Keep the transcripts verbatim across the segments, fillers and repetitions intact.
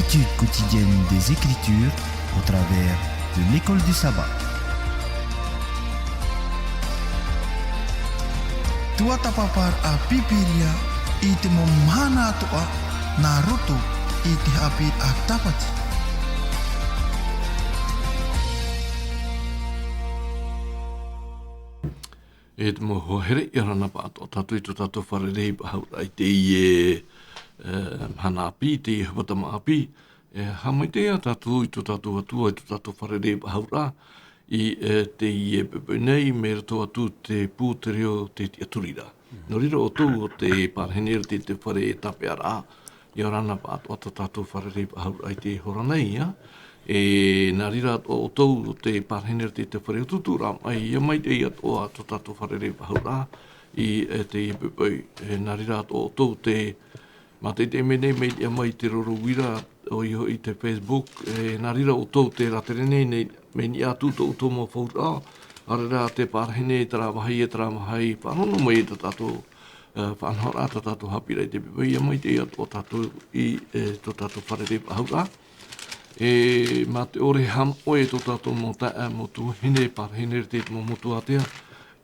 Étude quotidienne des Écritures au travers de l'école du sabbat. Tuatāpaparaʻa Pīpīria i te mau mahana atoʻa nā roto i te haʻapiʻiraʻa tāpati. E te mau hoa here, ʻia ora na pāʻatoʻa tātou i tō tātou fārerei-faʻahou-raʻa i teie, e, mahana ʻāpī, i teie hepetoma ʻāpī. E, haʻamaitaʻi ā tātou i tō tātou Atua, i tō tātou fārerei-faʻahou-raʻa, i, e, teie poʻipoʻi nei, mai roto atu te pū, te reo, te tiʻaturiraʻa. Nō reira ʻoutou ʻo tē parahi nei ra i te fare tāpeʻaraʻa, ʻia ora na pāʻatoʻa tā tātou fārerei-faʻahou-raʻa i te hora nei, ā. E, nā reira atoʻa ʻoutou ʻo tē parahi nei ra i te fare utuuturaʻa mai, ʻia maitaʻi atoʻa tō tātou fārerei-faʻahou-raʻa i, e, teie poʻipoʻi, e, nā reira atoʻa ʻoutou tē mātaʻitaʻi mai nei, mai, ʻia mai te roro uira, ʻoia hoʻi te Facebook, e, nā reira ʻoutou tē rātere nei, nei, mai niʻa atu tō ʻoutou mau fauraʻa, ʻaore rā tē parahi nei terā vāhi e terā vāhi, faʻaroʻo mai i tā tātou, e, faʻanahoraʻa, tā tātou haʻapiʻiraʻa i te poʻipoʻi, ʻia maitaʻi atoʻa tātou i, e, tō tātou fārerei-faʻahou-raʻa. E, mā te ʻore haʻamoʻe tō tātou mau taeaʻe, mau tuahine, parahi nei ra i te mau motu ātea,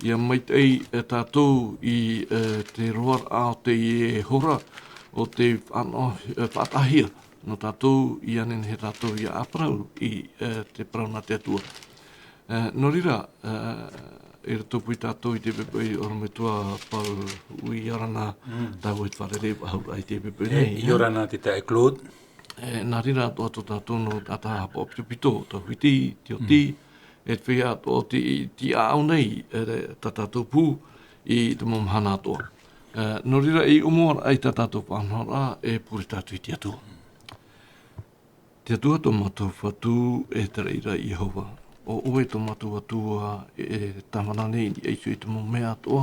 ʻia maitaʻi, e, tātou i, e, te roaraʻa o teie hora, ʻo tē faʻano-, e, faʻataʻahia nō tātou, ʻia nehenehe tātou ʻia parau i, e, te parau nā te Atua. E, nō reira, e, i roto paʻi tātou i te poʻipoʻi, ʻorometua Paul, ʻia ora na tāua i te fārerei-faʻahou-raʻa i te poʻipoʻi nei, ʻia ora na te taeaʻe Claude. E, nā reira atoʻa tō tātou nō taʻata haʻapaʻo pitopito, Tauhiti, Tioti, e te feiā atoʻa o tei, tei ʻāʻau nei, e, tā tātou pū i te mau mahana atoʻa. E, nō reira, i ʻōmuaraʻa i tā tātou faʻanahoraʻa, e pure tātou i te Atua. Te Atua tō mātou Fatu, e te reira Iehova. ʻO ʻoe tō mātou Atua, e tāvana nei i niʻa iho i te mau mea atoʻa,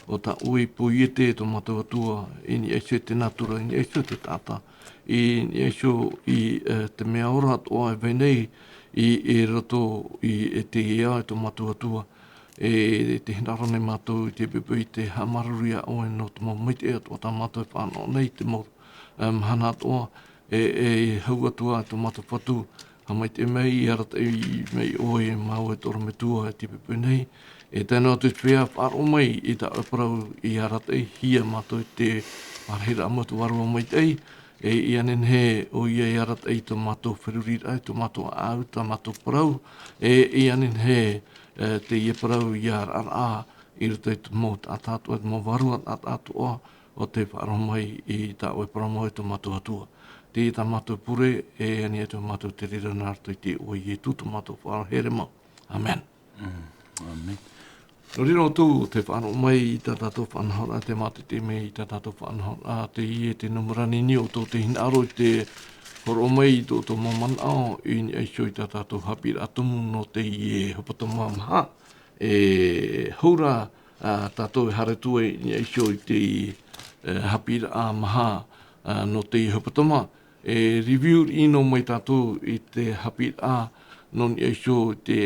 ʻo tā ʻoe i poiete tō mātou Atua, i niʻa iho i te natura, i niʻa iho i te taʻata, i niʻa iho i, e, te mea ora atoʻa e vai nei, i, i roto i, e te ao e tō mātou Atua. E te hinaʻaro nei mātou i te poʻipoʻi i te haʻamāuruuru iā ʻoe nō te mau maitaʻi atoʻa tā mātou e faʻanaho nei i te mau, e, mahana atoʻa, e, e hau atu ā tō mātou Fatu, haʻamaitaʻi mai, ʻia arataʻi mai ʻoe, māua e te ʻorometua i te poʻipoʻi nei, e tae noa atu i te feiā faʻaroʻo mai i tā ʻoe parau, ʻia arataʻihia mātou i te parahiraʻa mau, te Vārua Maitaʻi, e ʻia nehenehe ʻoia ʻia arataʻi i tō mātou feruriraʻa, i tō mātou ʻāʻau, tā mātou parau, e ʻia nehenehe, e, teie parau ʻia raʻaraʻa i roto i te mau taʻata atoʻa, te mau vārua taʻata atoʻa, ʻo tē faʻaroʻo mai i tā ʻoe parau mau e tō mātou Atua. Teie tā mātou pure, e ani atu mātou te reira nā roto i te iʻoa o Ietu tō mātou Faʻaora here mau. ʻĀmene. Mm, ʻāmene. Nō reira ʻoutou, tē faʻaroʻo mai i tā tātou faʻanahoraʻa, tē mātaʻitaʻi mai i tā tātou faʻanahoraʻa, teie te nūmera niniu ʻoutou tē hinaʻaro i te hōroʻa mai i tō ʻoutou mau manaʻo, i niʻa iho i tā tātou haʻapiʻiraʻa tumu nō teie hepetoma maha. E hou rā, ā, tātou e haere atu ai i niʻa iho i te, e, haʻapiʻiraʻa maha, ā, nō teie hepetoma, e review-riʻi noa mai tātou i te haʻapiʻiraʻa nō niʻa iho i te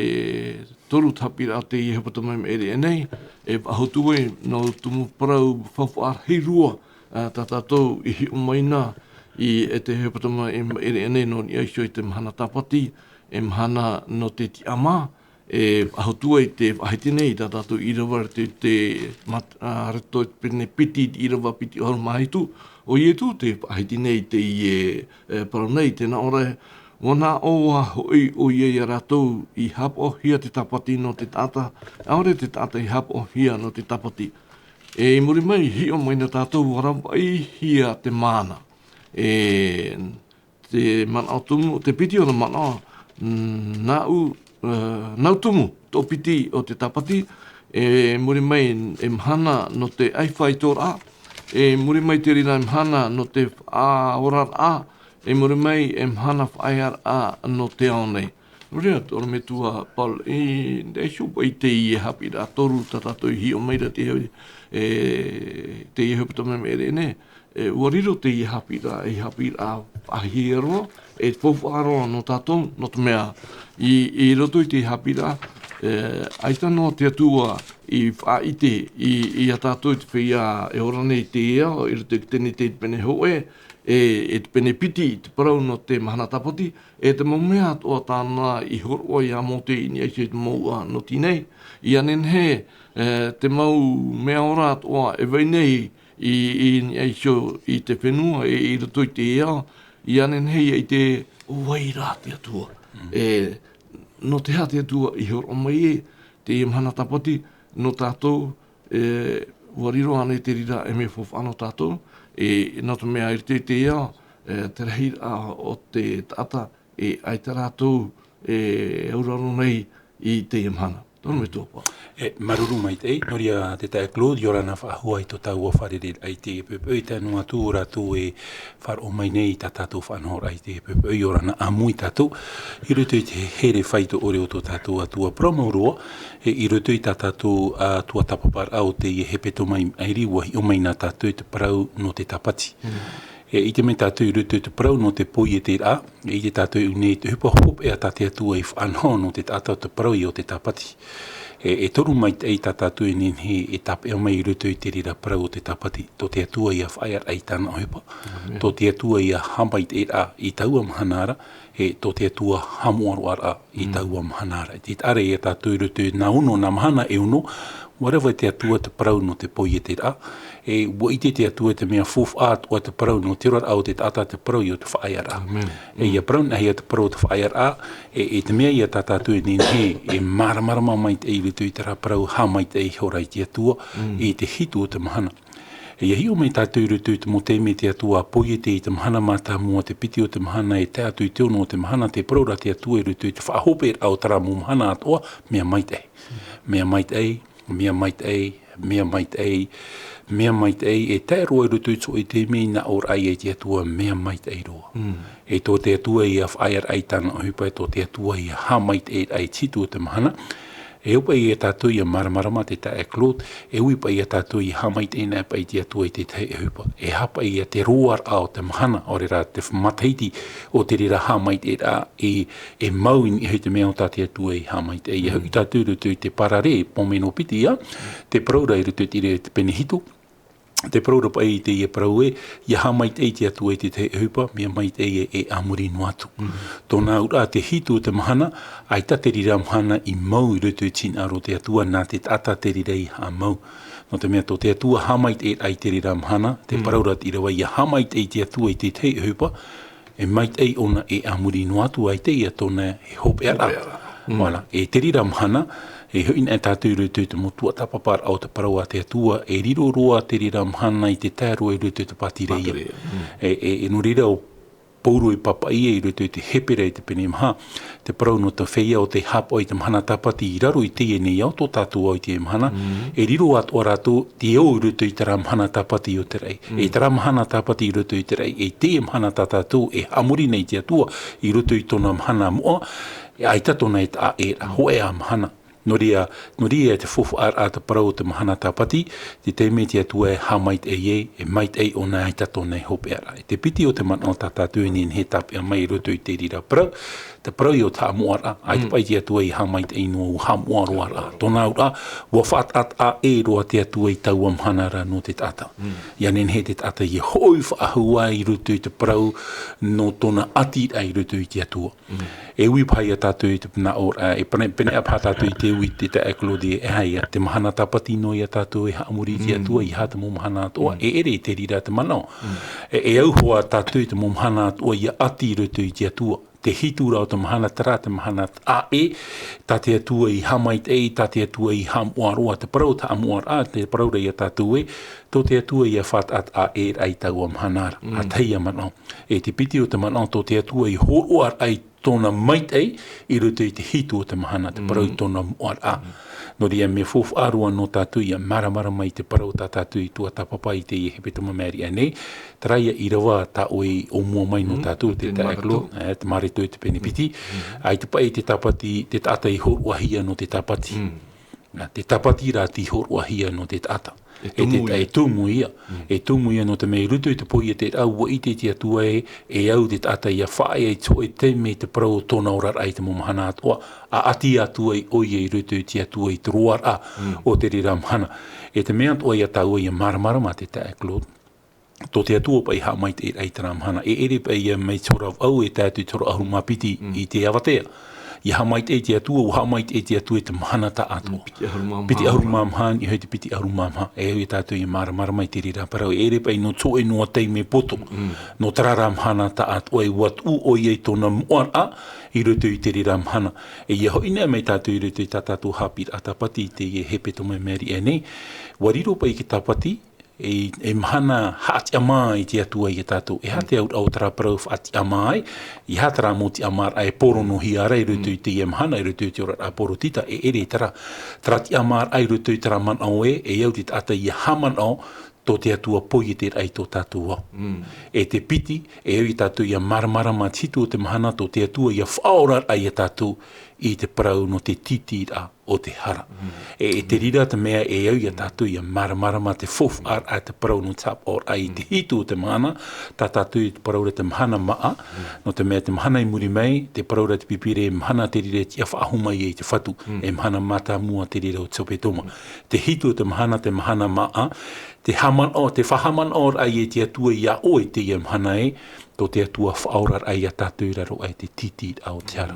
toru haʻapiʻiraʻa o teie hepetoma i maʻiri aʻe nei, e faʻahou atu ai nō te mau parau faufaʻa rahi roa, ā, tā tātou i hiʻo mai na i, e te hepetoma i maʻiri aʻe nei nō niʻa iho i te mahana Tāpati, e mahana nō te tiʻamā, e faʻahou atu ai te faʻahiti nei tā tātou ʻīrava i te, te mat-, ā, roto i te pene piti, ʻīrava piti ʻahuru mā hitu, ʻo Ietu tē faʻahiti nei i teie, e, parau nei, tē nā ʻō ra, ʻua nā ʻō ā hoʻi ʻoia iā rātou i haʻapaʻohia te Tāpati nō te taʻata, ʻaore te taʻata i haʻapaʻohia nō te Tāpati. E i muri mai, hiʻo mai na tātou, ʻua ravaʻihia te māna. E te manaʻo tumu, te piti ʻona manaʻo, mm, nāʻu, e, nāʻu tumu, tō piti o te Tāpati, e muri mai e mahana nō te ʻaifaitoraʻa, e muri mai te reira e mahana nō te faʻaoraraʻa, e muri mai e mahana faʻaearaʻa nō te ao nei. Nō reira, te ʻorometua Paul, i, i niʻa iho paʻi i teie haʻapiʻiraʻa toru tā tātou i hiʻo mai ra te, e, teie hepetoma i maʻiri aʻe nei, e, ʻua riro teie haʻapiʻiraʻa ei haʻapiʻiraʻa faʻahiahia roa, e faufaʻa roa nō tātou, nō te mea, i, i roto i teie haʻapiʻiraʻa, e, ʻaita noa te Atua i faʻaʻite i, iā tātou i te feiā e ora nei i teie ao, i roto i te tenete i te pene hōʻē, e, e te pene piti i te parau nō te mahana tāpati, e te mau mea atoʻa tāna i hōroʻa iā Mōte i niʻa iho i te mau uʻa nō teie nei, ʻia nehenehe, e, te mau mea ora atoʻa e vai nei i, i niʻa iho i te fenua, e, i roto i te ao, ʻia nehenehe ʻia ʻite, ʻo vai rā te Atua. Mm. E, nō te aha te Atua i hōroʻa mai e, teie mahana tāpati, nō tātou, e, ʻua riro ānei te reira e mea faufaʻa nō tātou, e, nō te mea i roto i te ao, e, te rahiraʻa o te taʻata, e, ʻaita rātou, e, auraro nei i teie mahana. Tō te metua pā. E, māuruuru maitaʻi, nō reira te taeaʻe Claude, ʻia ora na faʻahou i tō tāua fārereiraʻa i teie poʻipoʻi, tae noa atu rātou e faʻaroʻo mai nei i tā tātou faʻanahoraʻa i teie poʻipoʻi, ʻia ora na ʻāmui tātou, i roto i te here faito ʻore o tō tātou Atua parau mau roa, e, i roto i tā tātou, a, tuatāpaparaʻa o teie hepetoma i maʻiri, ʻua hiʻo mai nā tātou i te parau nō te tāpati. Mm. E, ʻite mai tātou i roto i te parau nō te poieteraʻa, e, ʻite tātou i ʻō nei te ʻohipa hopeʻa tā te Atua i faʻanaho nō te taʻata o te parau ïa o te tāpati. E, e toru maitaʻi tā tātou e nehenehe e tāpeʻa mai i roto i te reira parau o te tāpati. Tō te Atua ïa faʻaearaʻa i tāna ʻohipa. Amen. Tō te Atua ïa haʻamaitaʻiraʻa i taua mahana ra, e tō te Atua haʻamoʻaroʻaraʻa i Mm. taua mahana ra. Tē ʻite ra ïa tātou i roto i nā ono, nā mahana e ono, ʻua rave te Atua te parau nō te poieteraʻa. E ʻua ʻite te Atua te mea faufaʻa atoʻa te parau nō te oraraʻa o te taʻata, te parau ïa o te faʻaearaʻa. Amen. E ʻia parau anaʻe ïa te parau o te faʻaearaʻa, e, e te mea ïa tā tātou e nehenehe e māramarama maitaʻi i roto i terā parau haʻamaitaʻi ihora i te Atua, Mm. i te hitu o te mahana. E ʻia hiʻo mai tātou i roto i te mau taime te Atua a poiete i te mahana mātāmua, te piti o te mahana, e tae atu i te ono o te mahana, tē parau ra te Atua i roto i te faʻahoperaʻa o terā mau mahana atoʻa, mea maitaʻi. Mea maitaʻi, mea maitaʻi, mea maitaʻi, mea maitaʻi, e tae roa i roto i te hōʻē taime i nā ʻō ra ïa i te Atua, mea maitaʻi roa. Mm. E tō te Atua ïa faʻaearaʻa i tāna ʻohipa, e tō te Atua ïa haʻamaitaʻiraʻa i te hitu o te mahana. E ʻoaʻoa paʻi ia tātou ʻia māramarama te taeaʻe Claude, e ui paʻi ia tātou ʻia haʻamaitaʻi anaʻe paʻi i te Atua i te tahi ʻohipa. E aha paʻi ia te roaraʻa o te mahana, ʻaore rā te matahiti o te reira haʻamaitaʻiraʻa i, e mau i niʻa i te mea ʻo tā te Atua i haʻamaitaʻi. ʻIa hoʻi tātou i roto i te Parare, pō mea nō piti ïa, te parau ra i roto i te, i te pene hitu, te parau ra paʻi i teie parau ē, ʻia haʻamaitaʻi te Atua i te tahi ʻohipa, mea maitaʻi ē, e a muri noa atu. Mm. Tōna auraʻa te hitu o te mahana, ʻaita te reira mahana i mau i roto i te hinaʻaro o te Atua, nā te taʻata te reira i haʻamau. Nō te mea tō te Atua haʻamaitaʻiraʻa i te reira mahana, te Mm. parau ra te ʻīrava ʻia haʻamaitaʻi te Atua i te tahi ʻohipa, e maitaʻi ʻōna e a muri noa atu, ʻaita ïa tōna e hopeʻaraʻa. Hopeʻaraʻa. Mm. Voilà. E te reira mahana, e hoʻi anaʻe tātou i roto i te mau tuatāpaparaʻa o te parau a te Atua, e riro roa te reira mahana i te tae roa i roto i te pātireia. Pātireia. Mm. E, e, e nō reira ʻo Pauro i pāpaʻi i roto i te Hepera i te pene maha, te parau nō te feiā ʻo tē haʻapaʻo i te mahana tāpati i raro i teie nei ao, tō tātou ao i teie mahana, Mm. e riro atoʻa rātou te ao i roto i terā mahana tāpati o te raʻi. Mm. E terā mahana tāpati i roto i te raʻi, e teie mahana tā tātou e haʻamori nei i te Atua i roto i tōna mahana moʻa, e ʻaita tōna e taʻa ʻē ra, hōʻē ā mahana. Nō reira, nō reira te faufaʻaraʻa te parau o te mahana tāpati, te taime te Atua e haʻamaitaʻi ai, e maitaʻi ʻōna ʻaita tōna e hopeʻaraʻa. E te piti o te manaʻo tā tātou e nehenehe e tāpeʻa mai i roto i te reira parau, te parau ïa o te haʻamoʻaraʻa, ʻaita Mm. paʻi te Atua i haʻamaitaʻi noa, ʻua haʻamoʻa roa ra. Tōna auraʻa, ʻua faʻataʻa ʻē roa te Atua i taua mahana ra nō te taʻata. Mm. ʻIa nehenehe te taʻata ʻia hoʻi faʻahou i roto i te parau nō tōna ʻati ra i roto i te Atua. Mm. E ui paha ia tātou i te manaʻo, ā, e pene, pene paha tātou i te ui te taeaʻe Claude, e aha ia, te mahana tāpati noa ia tātou e haʻamori i te Mm. Atua, ʻeiaha te mau mahana atoʻa, Mm. e ʻere i te reira te manaʻo. Mm. E, e au hoʻi tātou i te mau mahana atoʻa ʻia ʻati i roto i te Atua. Te hitu ra o te mahana, terā te mahana taʻa ʻē, tā te Atua i haʻamaitaʻi, tā te Atua i haʻamoʻa roa, te parau o te haʻamoʻaraʻa, te parau ra ia tātou ē, tō te Atua ʻia faʻataʻa ʻē ra i taua mahana ra. Mm. ʻA tahi ia manaʻo. E te piti o te manaʻo, tō te Atua i hōroʻa ra i tōna maitaʻi i roto i te hitu o te mahana, te parau i Mm. tōna moʻaraʻa. Mm. Nō reira, mea faufaʻa roa nō tātou ʻia māramarama i te parau tā tātou i tuatāpapa i teie hepetoma i maʻiri aʻe nei, terā ia ʻīrava tā ʻoe i ʻōmua mai nō Mm. tātou, te Te taeaʻe Claude, Mareko. ē, te Mareko i te pene piti. Mm. ʻAita paʻi te tāpati, te taʻata i hōroʻahia nō te tāpati. Mm. Nā, te tāpati ra tei hōroʻahia nō te taʻata. E E te tumu ta-, ia. e tumu ia. Mm. E tumu ia nō te mea i roto i te poieteraʻa ʻua ʻite te Atua ē, e au te taʻata ʻia faʻaea i te hōʻē taime te parau o tōna oraraʻa i te mau mahana atoʻa, ʻa ʻati atu ai ʻoia i roto i te Atua i te roaraʻa Mm. o te reira mahana. E te mea atoʻa ia tāua ʻia māramarama te taeaʻe Claude. tō te Atua paʻi haʻamaitaʻiraʻa i terā mahana. E ʻere paʻi ia mai te hora vaʻu e tae atu i te hora ʻahuru mā piti i te avatea. Ia haʻamaitaʻi te Atua, ua haʻamaitaʻi te Atua i te mahana taʻatoʻa. Piti ʻahuru mā maha. Piti ʻahuru mā maha, i hoʻi te piti ʻahuru mā maha. E au ia tātou ia māramarama i te reira parau. E ʻere paʻi nō te hōʻē noa taime poto. Nō terā rā mahana taʻatoʻa, e ua tuʻu ʻoia i tōna moʻaraʻa i roto i te reira mahana. E ia hoʻi nei mai tātou i roto i tā tātou haʻapiʻiraʻa tāpati i teie hepetoma i maʻiri aʻe nei. Ua riro paʻi te tāpati, e, e mahana haʻatiʻamā i te Atua ia tātou. E aha te auraʻa o terā parau faʻatiʻamā ai, e aha terā mau tiʻamāraʻa e poronohia ra i roto i teie mahana, i roto i te oraraʻa Porotita, e ʻere terā, terā tiʻamāraʻa i roto i terā manaʻo ē, e au te taʻata ia haʻamanaʻo tō te Atua poieteraʻa i tō tātou ao. E te piti, e au ia tātou ia māramarama te hitu o te mahana tō te Atua ia faʻaoraraʻa ia tātou i te parau nō te tītīraʻa o te hara. E, e te reira te mea e au ia tātou ia māramarama te faufaʻaraʻa te parau nō te haʻapaʻoraʻa i te hitu o te mahana, tā tātou i te parau ra te mahana maʻa, nō te mea te mahana i muri mai, te parau ra te pīpīria e mahana te reira e tiʻa faʻahou mai ai te Fatu, e mahana mātāmua te reira o te hepetoma. Te hitu o te mahana, te mahana maʻa, te haʻamanaʻo, te faʻahaʻamanaʻoraʻa ia te Atua ia ʻoe i teie mahana ē, tō te Atua faʻaoraraʻa ia tātou i raro aʻe i te tītīraʻa o te hara.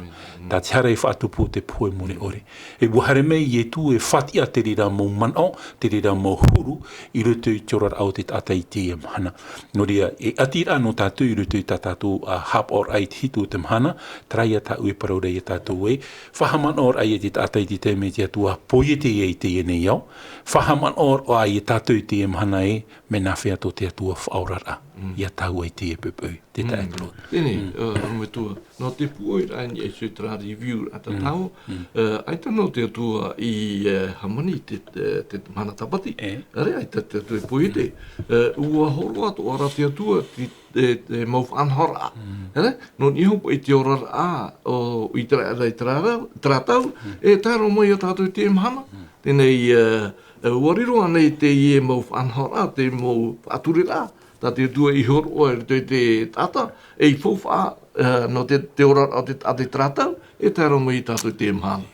Tā te hara e faʻatupu o te pohe mure ʻore. E ua haere mai Ietu e faʻatiʻa te reira mau manaʻo, te reira mau huru, i roto i te oraraʻa o te taʻata i teie mahana. Nō reira, e ʻati ra nō tātou i roto i tā tātou, ā, haʻapaʻoraʻa i te hitu o te mahana, terā ia tāʻu e parau ra ia tātou ē, faʻahaʻamanaʻoraʻa ia te taʻata i te taime te Atua poietie ai i teie nei ao, faʻahaʻamanaʻoraʻa ia tātou i teie mahana ē, mea nāfea tō te Atua faʻaoraraʻa, ia tāua i teie poʻipoʻi, te taʻa e toro. Teie, ā, ʻorometua, nō te pūʻoiraʻa i niʻa iho i terā review a tātou, ā, ʻaita nō te Atua i, ā, hāmani te, te, te mahana tāpati, ʻaore, ʻaita te Atua i poietie, ā, ua hōroʻa atoʻa ra te Atua te, te, te mau faʻanahoraʻa. ʻAore, nō niʻa iho paʻi i te oraraʻa o ʻĪteraʻera i terā rau, terā tau, e tae roa mai ia tātou i teie mahana. Teie nei, ā, ā, ua riro ānei teie mau faʻanahoraʻa, te mau faʻatureraʻa, tā te Atua i hōroʻa i roto i te taʻata, e i faufaʻa, ā, nō te, te oraraʻa o te, a te terā tau, e tae roa mai ia tātou i teie mahana.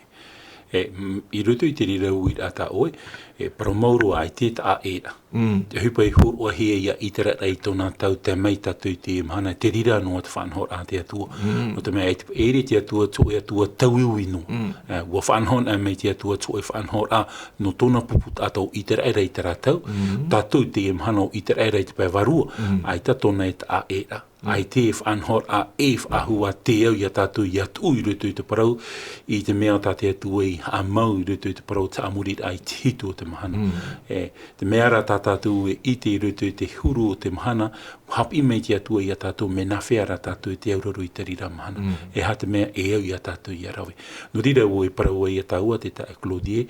E, mm, i roto i te reira uiraʻa tā ʻoe, e parau mau roa ʻaita e taʻa ʻē ra. Te ʻohipa i hōroʻahia ia ʻĪteraʻera i tōna tau tae mai tātou i teie mahana, te reira noa te faʻanahoraʻa a te Atua. Nō te mea, e te, e ʻere te Atua, te hōʻē Atua tauiui noa. Ā, ua faʻanaho anaʻe mai te Atua, te hōʻē faʻanahoraʻa, nō tōna pupu taʻata ʻo ʻĪteraʻera i terā tau, tātou i teie mahana ʻo ʻĪteraʻera i te pae vārua, ʻaita tōna e taʻa ʻē ra. ʻAita e faʻanahoraʻa e faʻahou ā te au ia tātou ia tuʻu i roto i te parau, i te mea tā te Atua i haʻamau i roto i te parau, te haʻamoriraʻa i te hitu o te mahana. E, te mea ra tā tātou e ʻite i roto i te huru o te mahana, ua haʻapiʻi mai te Atua ia tātou, mea nāfea rā tātou e te auraro i te reira mahana. E aha te mea e au ia tātou ia rave. Nō reira, ʻua parau ai ia tāua te taeaʻe Claudie,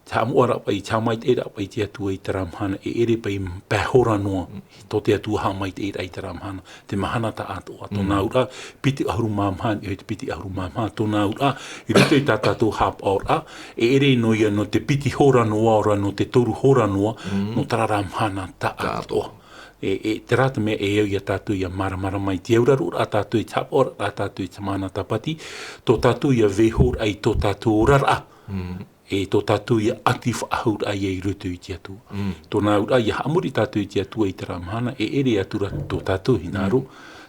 te haʻamoʻaraʻa paʻi, te haʻamaitaʻiraʻa paʻi te Atua i terā mahana, e ʻere paʻi pae hora noa, tō te Atua haʻamaitaʻiraʻa i terā mahana, te mahana taʻatoʻa, tōna auraʻa, piti ʻahuru mā maha, i te piti ʻahuru mā maha, tōna auraʻa, i roto i tā tātou haʻapaʻoraʻa, e ʻere noa ia nō te piti hora noa, ʻaore rā nō te toru hora noa, nō terā rā mahana taʻatoʻa. E, e, terā te mea e au ia tātou ia māramarama i te auraroraʻa tātou, i te haʻapaʻoraʻa tātou, i te mahana tāpati, tō tātou ia vaiihoraʻa i tō tātou oraraʻa. E tō tātou ia ʻati faʻahou ra ia i roto i te Atua. Tōna auraʻa ia haʻamori tātou i te Atua i terā mahana, e ʻere atu ra tō tātou hinaʻaro,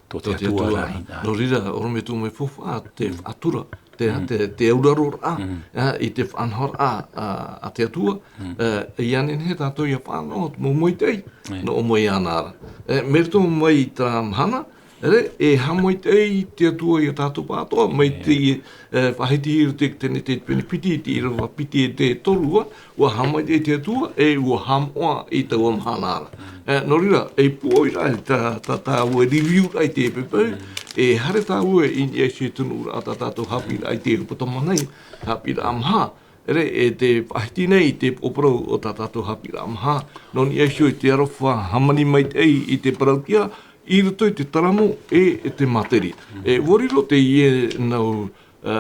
tō te Atua rā hinaʻaro. Nō reira, ʻorometua, mea faufaʻa te faʻatura, te, te, te auraroraʻa, ā, i te faʻanahoraʻa, ā, a te Atua, ā, ʻia nehenehe tātou ia faʻanaho, mau maitaʻi, nō ʻō mai iāna ra. E, mai roto mai i terā mahana, ʻaore, e haʻamaitaʻi te Atua ia tātou pāʻatoʻa, mai te, e, faʻahiti i roto i te, te, te pene piti, te ʻīrava piti e te toru, ā, ua haʻamaitaʻi te Atua, e ua haʻamoʻa i taua mahana ra. E, nō reira, e pūʻoi ra, tā, tā, tāua e review ra i te poʻipoʻi, e haere tāua i niʻa iho i te nuʻuraʻa tā tātou haʻapiʻiraʻa i te hepetoma nei, haʻapiʻiraʻa maha, ʻaore, e tē faʻahiti nei i te poroʻi o tā tātou haʻapiʻiraʻa maha, nō niʻa iho i te aroha hāmani maitaʻi i te parautiʻa, i roto i te taramo e, e te materia. E, ʻua riro teie nau, ā,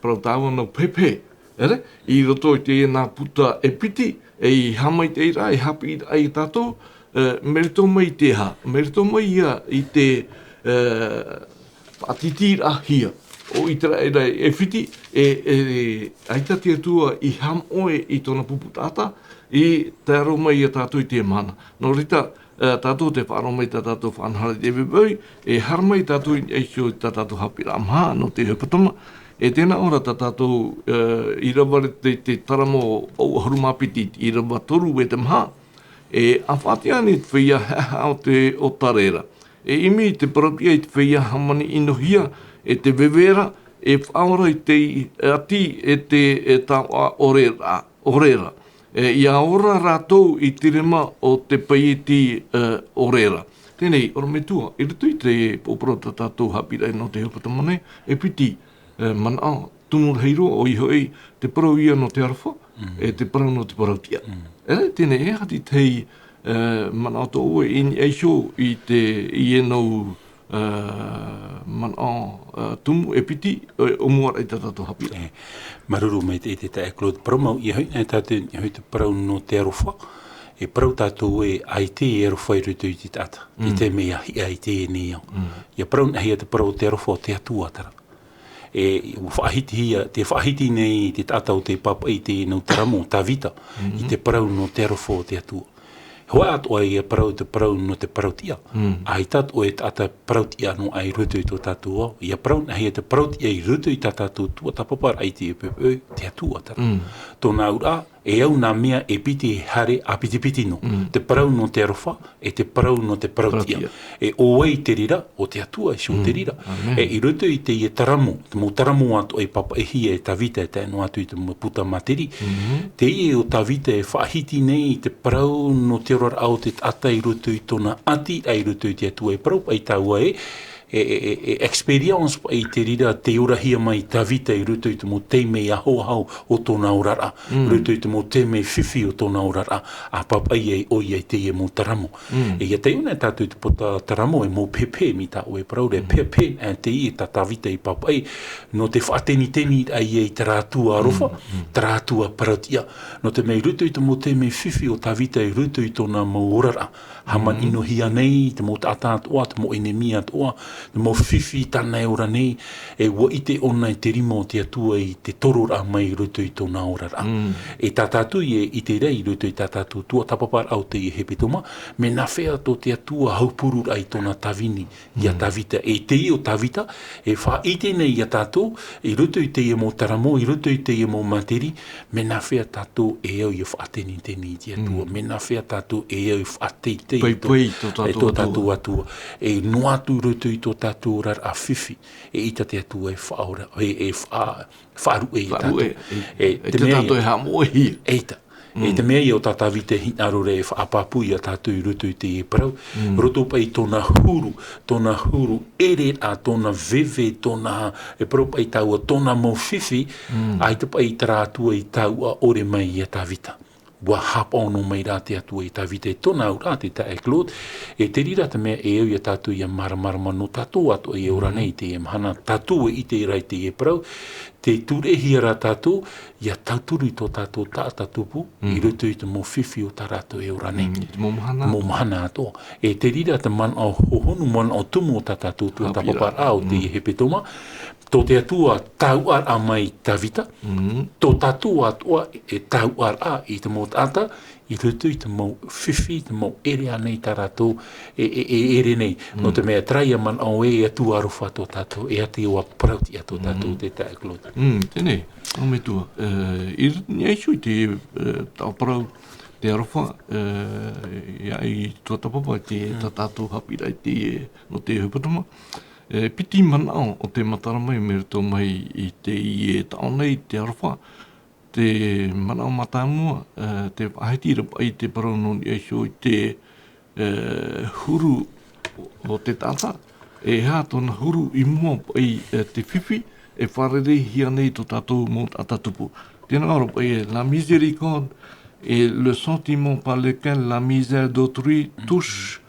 parau tāua nau pehepehe, ʻaore, i roto i teie nā puta e piti, e i haʻamaitaʻiraʻa, e haʻapiʻiraʻa ia tātou, ā, mai roto mai i te aha, mai roto mai ia i te, ā, faʻatītīraʻahia ʻo ʻĪteraʻera e fiti, e, e, ʻaita te Atua i haʻamoʻe i tōna pupu taʻata, i tae roa mai ia tātou i teie mahana. Nō reira, Ā, tātou te faʻaroʻo mai tā tātou faʻanahoraʻa i te poʻipoʻi, e haere mai tātou i niʻa iho i tā tātou haʻapiʻiraʻa maha nō te hepetoma, e tēnā ʻoe ra tā tātou, ā, ʻīrava te, te taramo ʻahuru mā piti, ʻīrava toru e te maha, e ʻa faʻatiʻa nei te feiā haʻehaʻa o te, o Tarera. E ʻimi te parau tiʻa i te feiā hāmani ʻinohia, e te veve ra, e faʻaora i te ʻati, e te, e taoʻa ʻore ra, ʻore ra. E, ʻia ora rātou i te rima o te paieti, e, ʻore ra. Teie nei, ʻorometua, i roto i te pōporo tā tātou haʻapiʻiraʻa nō te hepetoma nei, e piti, e, manaʻo, tumu rahi roa, ʻoia hoʻi, te parau ïa nō te aroha, Mm. e te parau nō te parau tiʻa. Mm. E, teie nei, e aha te tahi, e, manaʻo tō ʻoe i niʻa iho i te, i ēnau, e, manaʻo, e, tumu e piti, e, ʻōmuaraʻa i tā tātou haʻapiʻiraʻa. E, māuruuru maitaʻi te taeaʻe Claude, parau mau ïa hoʻi, e tātou i niʻa iho i te parau nō te aroha, e parau tātou ē, ʻaita e aroha i roto i te taʻata, Mm. te mea hiʻa i teie nei ao. Mm. ʻIa parau nā hea te parau o te aroha o te Atua, terā. E, ʻua faʻahitihia, tē faʻahiti nei te taʻata ʻo tē pāpaʻi i teie nau taramo, Tavita, Mm. i te parau nō te aroha o te Atua. Hōʻē atoʻa ïa parau te parau nō te parau tiʻa. Mm. ʻAita atoʻa e taʻata parau tiʻa noa i roto i tō tātou ao. ʻIa parau nā hea te parau tiʻa i roto i tā tātou tuatāpaparaʻa i teie poʻipoʻi, te Atua, terā. Mm. Tōna auraʻa, e au nā mea e piti e haere ʻāpitipiti noa. Mm. Te parau nō te aroha, e te parau nō te parau Parau tiʻa. tiʻa. E ʻo vai te reira, ʻo te Atua iho Mm. te reira. Amen. E i roto i teie taramo, te mau taramo atoʻa i pāpaʻihia e Tavita e tae noa atu i te mau puta materi. Mhm. Teie ʻo Tavita e faʻahiti nei te parau nō te oraraʻa o te taʻata i roto i tōna ʻati, ʻa i roto i te Atua. E parau paʻi tāua ē, e, e, e, e experience paʻi te reira tē orahia mai Tavita i roto i te mau taime ahoaho o tōna oraraʻa, Mm. i roto i te mau taime fifi o tōna oraraʻa, ʻa pāpaʻi ai ʻoia i teie mau taramo. Mm. E ʻia taiʻo na tātou i te puta taramo e mau pehepehe mai tā ʻoe parau ra, Mm. pehepehe, e, teie tā Tavita i pāpaʻi, nō te faʻateniteniraʻa ïa i terā Atua aroha, Mm, mm. terā Atua parau tiʻa. Nō te mea i roto i te mau taime fifi o Tavita i roto i tōna mau oraraʻa, hāmani Mm. ʻinohia nei, te mau taʻata atoʻa, te mau ʻenemi atoʻa, te mau fifi tāna e ora nei, e ʻua ʻite ʻōna i te rima o te Atua i te tororaʻa mai i roto i tōna oraraʻa. Mm. E tā tātou e ʻite ra i roto i tā tātou tuatāpaparaʻa o teie hepetoma, mea nā hea tō te Atua haupururaʻa i tōna tāvini, ʻia Mm. Tavita. E teie ʻo Tavita, e faʻaʻite nei ia tātou, i roto i teie mau taramo, i roto i teie mau materi, mea nā hea tātou e au ʻia faʻateniteni i te Atua, Mm. mea nā hea tātou e au ʻia faʻateitei i tō, Paipai tō e tātou tō Atua. tātou Atua. E noa atu i roto i tō tātou oraraʻa fifi, eʻita te Atua e faʻaora, e, e faʻa-, faʻaruʻe ia Faʻaruʻe, tātou. e, E, e te te mea tātou ia e haʻamoʻehia. ʻEita. E Mm. te mea ia ʻo tā Tavita e hinaʻaro ra e faʻapāpū ia tātou i roto i teie parau. Mm. Roto paʻi tōna huru, tōna huru ʻere ra, tōna veve, tōna, e parau paʻi tāua, tōna mau fifi, Mm. ʻaita paʻi terā Atua i taua ʻore mai ia Tavita. ʻUa haʻapaʻo noa mai rā te Atua ia Tavita, e tōna auraʻa te taeaʻe Claude, e te reira te mea e au ia tātou ʻia māramarama nō tātou atoʻa e ora Mm. nei i teie mahana, tātou e ʻite ra i teie parau, tē tūreʻahia ra tātou, ʻia tauturu i tō tātou taʻata tupu, i Mm. roto i te mau fifi o tā rātou e ora nei. Mm, i te mau mahana Mau atoʻa. mahana atoʻa. E te reira te manaʻo hohonu, manaʻo tumu o tā tātou Haʻapiʻiraʻa. tuatāpaparaʻa o teie Mm. hepetoma. Tō te Atua tauturu mai Tavita, Mm. tō tātou atoʻa e tauturu i te mau taʻata, i roto i te mau fifi, te mau ʻere ānei tā rātou e, e, e ʻere nei. Nō Mm. te mea terā ia manaʻo ē, e Atua aroha tō tātou, e Atua parau tiʻa tō tātou Mm. te taeaʻe Claude. Mm, teie nei, ʻorometua, e, i niʻa iho i te, e, taʻo parau te aroha, e, ia i tuatāpapa i te Mm. tā tātou haʻapiʻiraʻa i te, e, nō te hepetoma. E, piti manaʻo o tē matara mai mai roto mai i teie taʻo nei te aroha. Te manaʻo mātāmua, e, tē faʻahiti ra paʻi te parau nō niʻa iho i te, e, huru o te taʻata, e aha tōna huru i mua paʻi, e, te fifi, e fārereihia nei tō tātou mau taʻata tupu. Tēnā ʻoe ra paʻi, e, la miséricorde est le sentiment par lequel la misère d'autrui touche,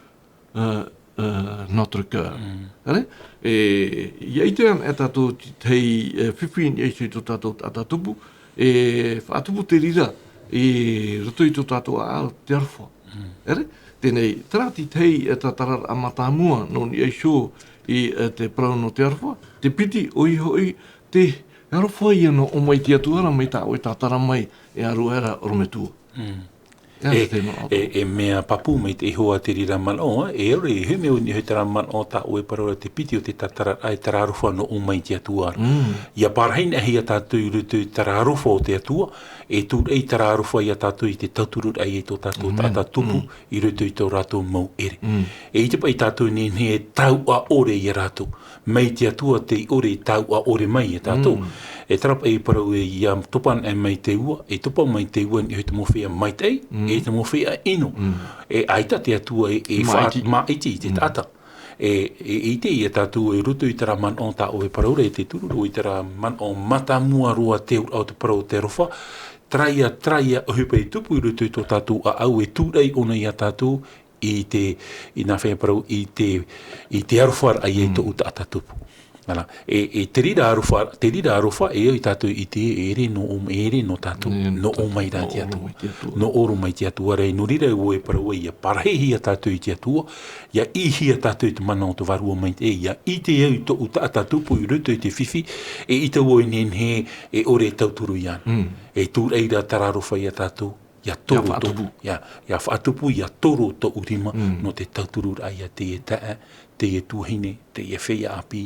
euh, euh, notre cœur. Mm. ʻEre? E, ʻia ʻite ana e tātou te, te, e, fifi i niʻa iho i tō tātou taʻata tupu, e faʻatupu te reira i roto i tō tātou ʻāʻau te aroha. Mm. ʻEre? Teie nei, terā te tahi, e, tātararaʻa mātāmua nō niʻa iho i, e, te parau nō te aroha, te piti, ʻoia hoʻi, te aroha ïa nō ʻō mai te Atua ra mai tā ʻoe tātara mai e aruʻe ra ʻorometua. Mm. E, e, e mea pāpū mai te iho a te reira manaʻo, e ʻore, e hei mea ʻoni, e terā manaʻo tā ʻoe parau ra te piti o te tātararaʻa e terā aroha nō ʻō mai te Atua ra. Ia pārahi noa hia tātou i roto i terā aroha o te Atua, e tūraʻi terā aroha ia tātou i te tautururaʻa i tō tātou taʻata tupu, i roto i tō rātou mau ʻere. E ʻite paʻi tātou nei, nei e tauʻa ʻore ia rātou. Mai te Atua tei ʻore e tauʻa ʻore mai ia tātou. E terā paʻi parau e ia topa noa mai te ua, e topa mai te ua nei te mau feiā maitaʻi, e te mau feiā ʻino. E ʻaita te Atua e, e faʻa-, māʻiti i te taʻata. E, e, e ʻite ia tātou i roto i terā manaʻo tā ʻoe parau ra, e te tūruru i terā manaʻo mātāmua roa te auraʻa o te parau o te aroha, terā ia, terā ia ʻohipa e tupu i roto i tō tātou ʻāʻau e tūraʻi ʻōna ia tātou i te, i nā feiā parau, i te, i te aroharaʻa ia i tōʻu taʻata tupu. Ana, e, e te reira aroha, te reira aroha, e au ia tātou i ʻite, e ʻere nō ʻō, e ʻere nō tātou, nō ʻō mai rā te Atua. Nō ʻō mai te Atua ra, nō reira ʻoe parau ia pārahi hia tātou i te Atua, ia ʻī hia tātou i te mana o te Vārua Maitaʻi, ia ʻite au i tōʻu taʻata tupu i roto i te fifi, e ʻite au e nehenehe e ʻore e tauturu iāna. E tūraʻi rā terā aroha ia tātou, ia toro tō-, ia, ia faʻatupu, ia toro tōʻu rima, nō te tautururaʻa ia teie taeaʻe, teie tuahine, teie feiā ʻāpī,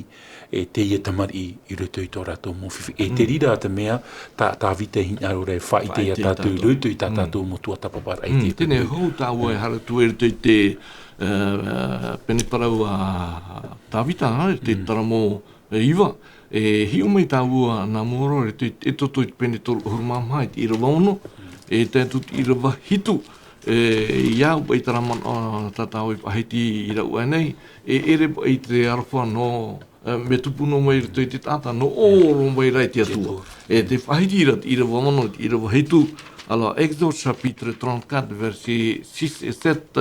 e teie tamariʻi i roto i tō rātou mau fifi. E te reira te mea, tā, Tāvita i hinaʻaro ra e faʻaʻite ia tātou i roto i tā tātou mau tuatāpaparaʻa i te. Teie nei, hou tāua e haere atu i roto i te, e, pene parau a Tāvita, e te taramo e iva, e hiʻo mai tāua nā mua roa i te, e toto i te pene toru ʻahuru mā maha i te ʻīrava ono, e tae atu te ʻīrava hitu, e, ia au paʻi terā manaʻo, a, tā tāua e faʻahiti i rāua nei, e ʻere paʻi te aroha nō, e, mea tupu noa mai i roto i te taʻata, nō ʻō roa mai rā i te Atua. E te faʻahiti ra te ʻīrava ono, te ʻīrava hitu, alors, Exode chapitre trente-quatre, versets six et sept,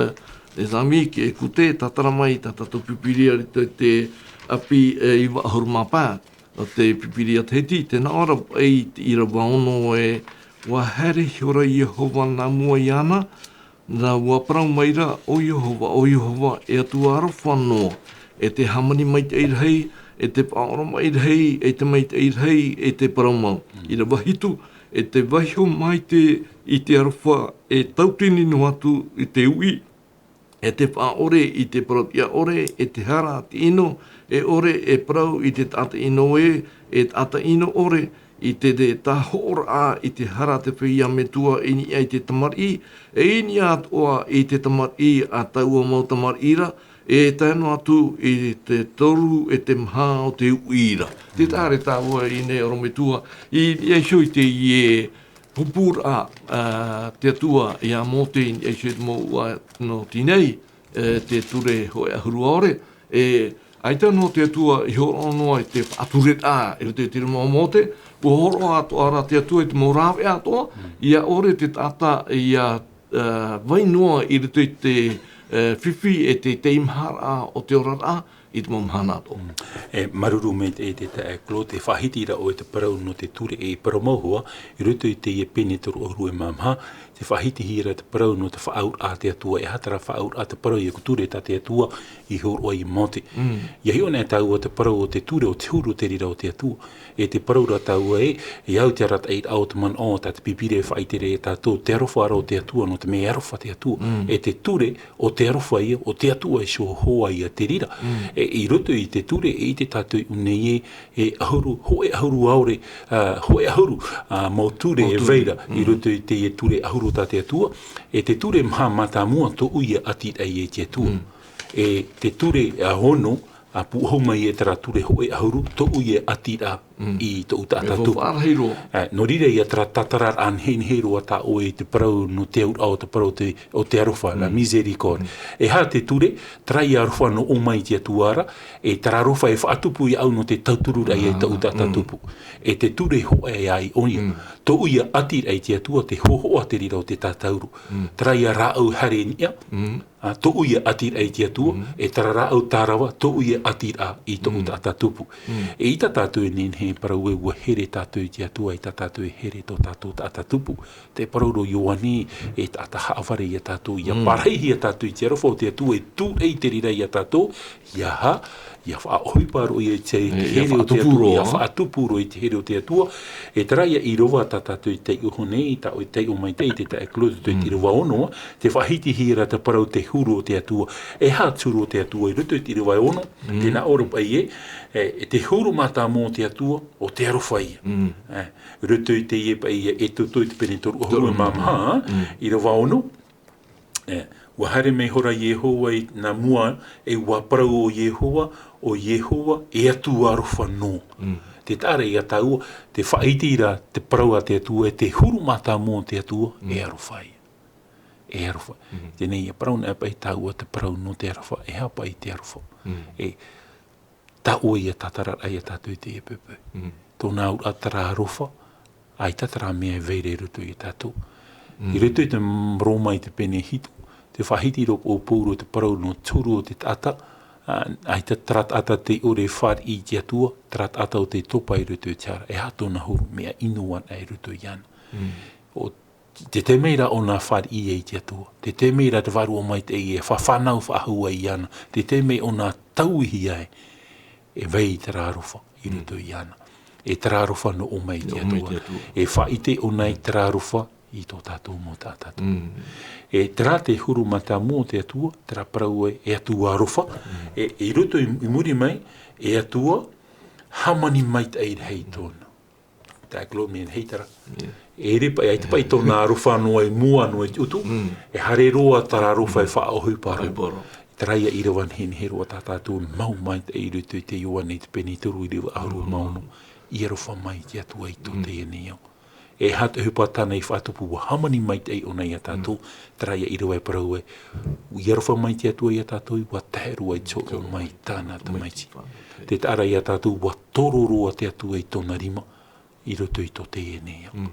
les amis qui écoutez, tātara mai tā tātou Pīpīria i roto i te ʻāpī, e, iva ʻahuru mā pae o te Pīpīria Tahiti, tē nā ʻō ra paʻi te ʻīrava ono ē, ʻua haere ihora Iehova nā mua iāna, nā ʻua parau mai ra, ʻO Iehova, ʻo Iehova, e Atua aroha noa, e te hāmani maitaʻi rahi, e te faʻaʻoromaʻi rahi, e te maitaʻi rahi, e te parau mau. ʻĪrava hitu, e te vaiho maitaʻi i te aroha, e tautini noa atu i te uʻi, e te faʻaʻore i te parau-tiʻa-ʻore, e te hara ʻino e ʻore, e parau i te taʻata ʻino ē, e taʻata ʻino ʻore, i te, te tāhoʻoraʻa i te hara a te feiā metua i niʻa i te tamariʻi, e i niʻa atoʻa i te tamariʻi a taua mau tamariʻi ra, e tae noa atu i te toru e te maha o te uʻi ra. Tē taʻa ra tāua i ʻō nei ʻorometua, i niʻa iho i teie pupuraʻa, ā, te Atua iā Mōte i niʻa iho i te mau ʻuʻa nō Tinai, e, te ture hōʻē ʻahuru ʻaore, e, ʻaita noa te Atua i hōroʻa noa i te faʻatureraʻa i roto i te rima o Mōte, ʻua hōroʻa atoʻa ra te Atua i te mau rāveʻa atoʻa, ʻia ʻore te taʻata ʻia, ā, vai noa i roto i te, ā, fifi e te teitei maharaʻa o te oraraʻa, i te mau mahana atoʻa. E, māuruuru maitaʻi te taeaʻe Claude, tē faʻahiti ra ʻoe te parau nō te ture e parau mau hoʻi, i roto i teie pene toru ʻahuru e mā maha, tē faʻahiti hia ra te parau nō te faʻaauraʻa a te Atua, e aha terā faʻaauraʻa, te parau ē ʻoku ture tā te Atua i hōroʻa iā Mōte. ʻIa hiʻo anaʻe tāua te parau o te ture, o te huru o te reira o te Atua, e te parau ra tāua ē, e au te arataʻiraʻa o te manaʻo tā te Pīpīria e faʻaʻite ra iā tātou, te aroha ra o te Atua, nō te mea e aroha te Atua, e te ture, ʻo te aroha ïa, ʻo te Atua iho hoʻi ïa te reira. E, i roto i te ture, e ʻite tātou i ʻō nei ē, e ʻahuru, hōʻē ʻahuru ʻaore, ā, hōʻē ʻahuru, ā, mau ture e vai ra, i roto i teie ture ʻahuru tā te Atua, e te ture maha mātāmua tōʻu ïa ʻātīraʻa i te Atua. E te ture, ā, ono, ā, pūʻohu mai e terā ture hōʻē ʻahuru, tōʻu ïa ʻātīraʻa i tōʻu taʻata tupu. Ā, nō reira ïa terā tātararaʻa nehenehe roa tā ʻoe i te parau nō te auraʻa o te parau te, o te aroha, la miséricorde. E aha te ture, terā ïa aroha nō ʻō mai te Atua ra, e terā aroha e faʻatupu iāʻu nō te tautururaʻa i tōʻu taʻata tupu. E te ture hōʻē ïa ʻoia. Tōʻu ïa ʻātīraʻa i te Atua, te hōhoʻa te reira o te tātauro. Terā ïa rāʻau haere i niʻa, ā, tōʻu ia ʻātiraʻa i te Atua, e terā rāʻau tārava, tōʻu ia ʻātiraʻa i tōʻu taʻata tupu. E ʻaita tātou e nehenehe e parau ē, ʻua here tātou i te Atua, ʻaita tātou e here i tō tātou taʻata tupu. Tē parau ra ʻo Ioane, e taʻata haʻavare ia tātou, ʻia pārahihia tātou i te aroha o te Atua, e tūreʻi te reira ia tātou, ʻia aha, ʻia faʻaʻohipa roa i te here o te Atua, ʻia faʻatupu roa i te here o te Atua. E terā ia ʻīrava tā tātou i taiʻo nei, tā ʻoe i taiʻo maitaʻi, te taeaʻe Claude, tō te ʻīrava ono, tē faʻahitihia ra te parau te huru o te Atua. E aha te huru o te Atua i roto i te ʻīrava e ono, tē nā ʻō ra paʻi ē, e, e te huru mātāmua o te Atua, ʻo te aroha ïa. E, i roto i teie paʻi ē, Exodo i te pene toru ʻahuru mā maha, ʻīrava ono, e, ʻua haere mai ihora Iehova i nā mua, e ʻua parau ʻo Iehova, ʻo Iehova, e Atua aroha noa. Tē taʻa ra ia tāua, tē faʻaʻite ra te parau a te Atua, e te huru mātāmua o te Atua, e aroha ïa. E aroha. Teie nei, e parau ana paʻi tāua te parau nō te aroha, e aha paʻi te aroha. E, tā ʻoe ia tātararaʻa ia tātou i teie poʻipoʻi. Tōna auraʻa terā aroha, ʻaita terā mea e vai ra i roto ia tātou. I roto i te m-, Roma i te pene hitu, tē faʻahiti ra ʻo Paulo te parau nō te huru o te taʻata, ā, ʻaita terā taʻata tē ʻore e fāriʻi i te Atua, terā taʻata ʻo tē topa i roto i te hara, e aha tōna huru, mea ʻino ana i roto iāna. ʻO Tē tae mai ra ʻōna fāriʻi i te Atua. Tē tae mai ra te Vārua Maitaʻi e fa-, fānau faʻahou ai iāna. Tē tae mai ʻōna tauihi ai. E vai terā aroha i roto iāna. E terā aroha nō ʻō mai i te Atua. E faʻaʻite ʻōna i terā aroha i tō tātou mau taʻata tupu. E terā te huru mātāmua o te Atua, terā parau ē, e Atua aroha. E, i roto i, i muri mai, e Atua hāmani maitaʻi rahi tōna. Tae ʻo Claude, mea nei terā. E ʻere paʻi, ʻaita paʻi tōna aroha noa i mua noa i te ʻutu, e haere roa terā aroha e faʻaʻohipa roa. Terā ia ʻīrava nehenehe roa tā tātou e mau maitaʻi i roto i te Ioane i te pene toru ʻīrava ʻahuru mā ono. ʻIa aroha mai te Atua i tō teie nei ao. E aha te ʻohipa tāna i faʻatupu, ʻua hāmani maitaʻi ʻōna ia tātou, terā ia ʻīrava e parau ē, ʻia aroha mai te Atua ia tātou, ʻua tae roa i te hōroʻa mai tāna tamaiti. Tē taʻa ra ia tātou, ʻua toro roa te Atua i tōna rima, i roto i tō teie nei ao.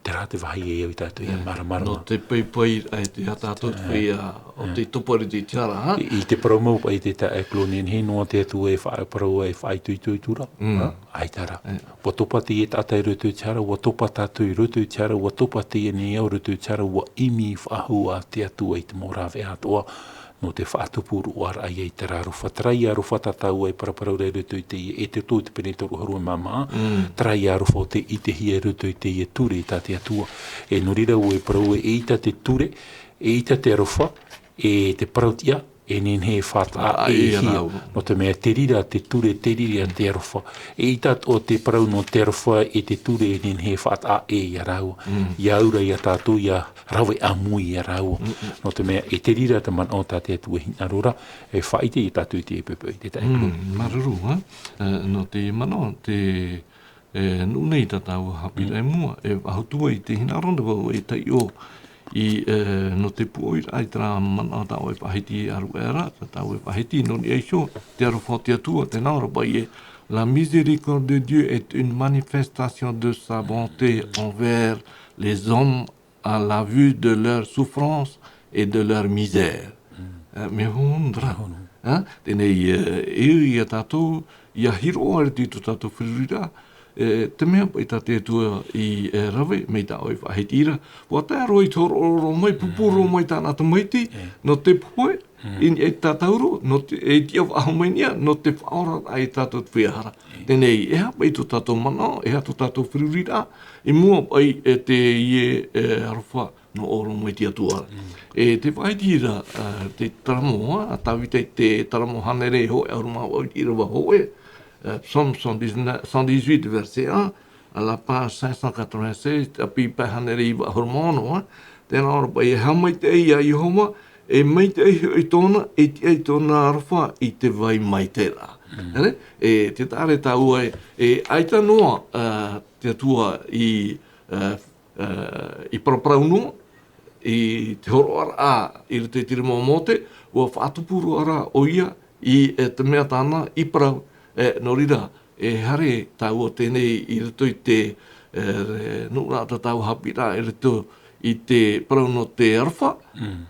Terā te vāhi e au ia tātou ʻia māramarama. Nō te poipoi, ʻaita tātou te feiā ʻo tē topa i roto i te hara, ha? I, i te parau mau paʻi te taeaʻe Claude, nehenehe noa te Atua e faʻa-, parau e faʻaitoitoraʻa, ha? ʻAita rā. ʻUa topa teie taʻata i roto i te hara, ʻua topa tātou i roto i te hara, ʻua topa teie nei ao i roto i te hara, ʻua ʻimi faʻahou ā te Atua i te mau rāveʻa atoʻa, nō te faʻatupuroaraʻa ia i terā aroha. Terā ia aroha tā tāua e paraparau ra i roto i teie Exodo i te pene toru ʻahuru mā maha. Terā ia aroha ʻo tē ʻitehia i roto i teie ture tā te Atua. E nō reira ʻoe e parau ē, eʻita te ture, eʻita te aroha, e te parau-tiʻa, e nehenehe e faʻataʻa ʻē ia rāua. Nō te mea, te reira te ture, te reira te aroha. Eʻita atoʻa te parau nō te aroha e te ture, e nehenehe e faʻataʻa ʻē ia rāua. ʻIa au ra ia tātou, ʻia rave ʻāmui ia rāua. Nō te mea, e te reira te manaʻo tā te Atua e hinaʻaro ra, e faʻaʻite ia tātou i teie poipoi, te taeaʻe Claude. Māuruuru, ha? E, nō te manaʻo, te, e, nuʻu nei tā tāua haʻapiʻiraʻa i mua, e faʻahou atu ai te hinaʻaro nā vau e taiʻo i, e, nō te pūʻoiraʻa i terā manaʻo tā ʻoe e faʻahiti ʻāruʻe ra, tā tāua e faʻahiti, nō niʻa iho, te aroha o te Atua, tē nā ʻō ra paʻi ē, La miséricorde de Dieu est une manifestation de sa bonté envers les hommes à la vue de leur souffrance et de leur misère. E, mea hohonu ra. Mea hohonu. E, teie nei, e, e ui ia tātou, ʻia hiroʻa i roto i tō tātou feruriraʻa, e, te mea paʻi tā te Atua i, e, rave, mai tā ʻoe i faʻahiti ra. ʻUa tae roa i te hōroʻa mai, pūpū roa mai tāna tamaiti, nō te pohe, i niʻa i te tātauro, nō te, e tiʻa faʻahou mai niʻa, nō te faʻaoraraʻa ia tātou te feiā hara. Teie nei, e aha paʻi tō tātou manaʻo, e aha tō tātou feruriraʻa, i mua paʻi, e teie, e, aroha, nō ʻō roa mai te Atua. E te faʻahiti ra, e, te taramo, a, Tavita i te taramo hānere hōʻē ʻahuru mā vaʻu ʻīrava hōʻē, e, Psaume cent dix-neuf, cent dix-huit, verset un, à la page cinq cent quatre-vingt-seize, ʻāpī pae hānere iva ʻahuru mā ono, a, tē nā ʻō ra paʻi ē, haʻamaitaʻi ia Iehova, e maitaʻi hoʻi tōna, e tiʻa tōna aroha i te vai maitaʻi ra. E, te taʻa ra tāua ē, e, ʻaita noa, e, te Atua i, e, e, i paraparau noa, i te hōroʻaraʻa i roto i te rima o Mōte, ʻua faʻatupu roa ra ʻoia i, e, te mea tāna i parau, e, nō reira, e haere tāua teie nei i roto i te, e, nuʻuraʻa tā tāua haʻapiʻiraʻa i roto i te parau nō te aroha,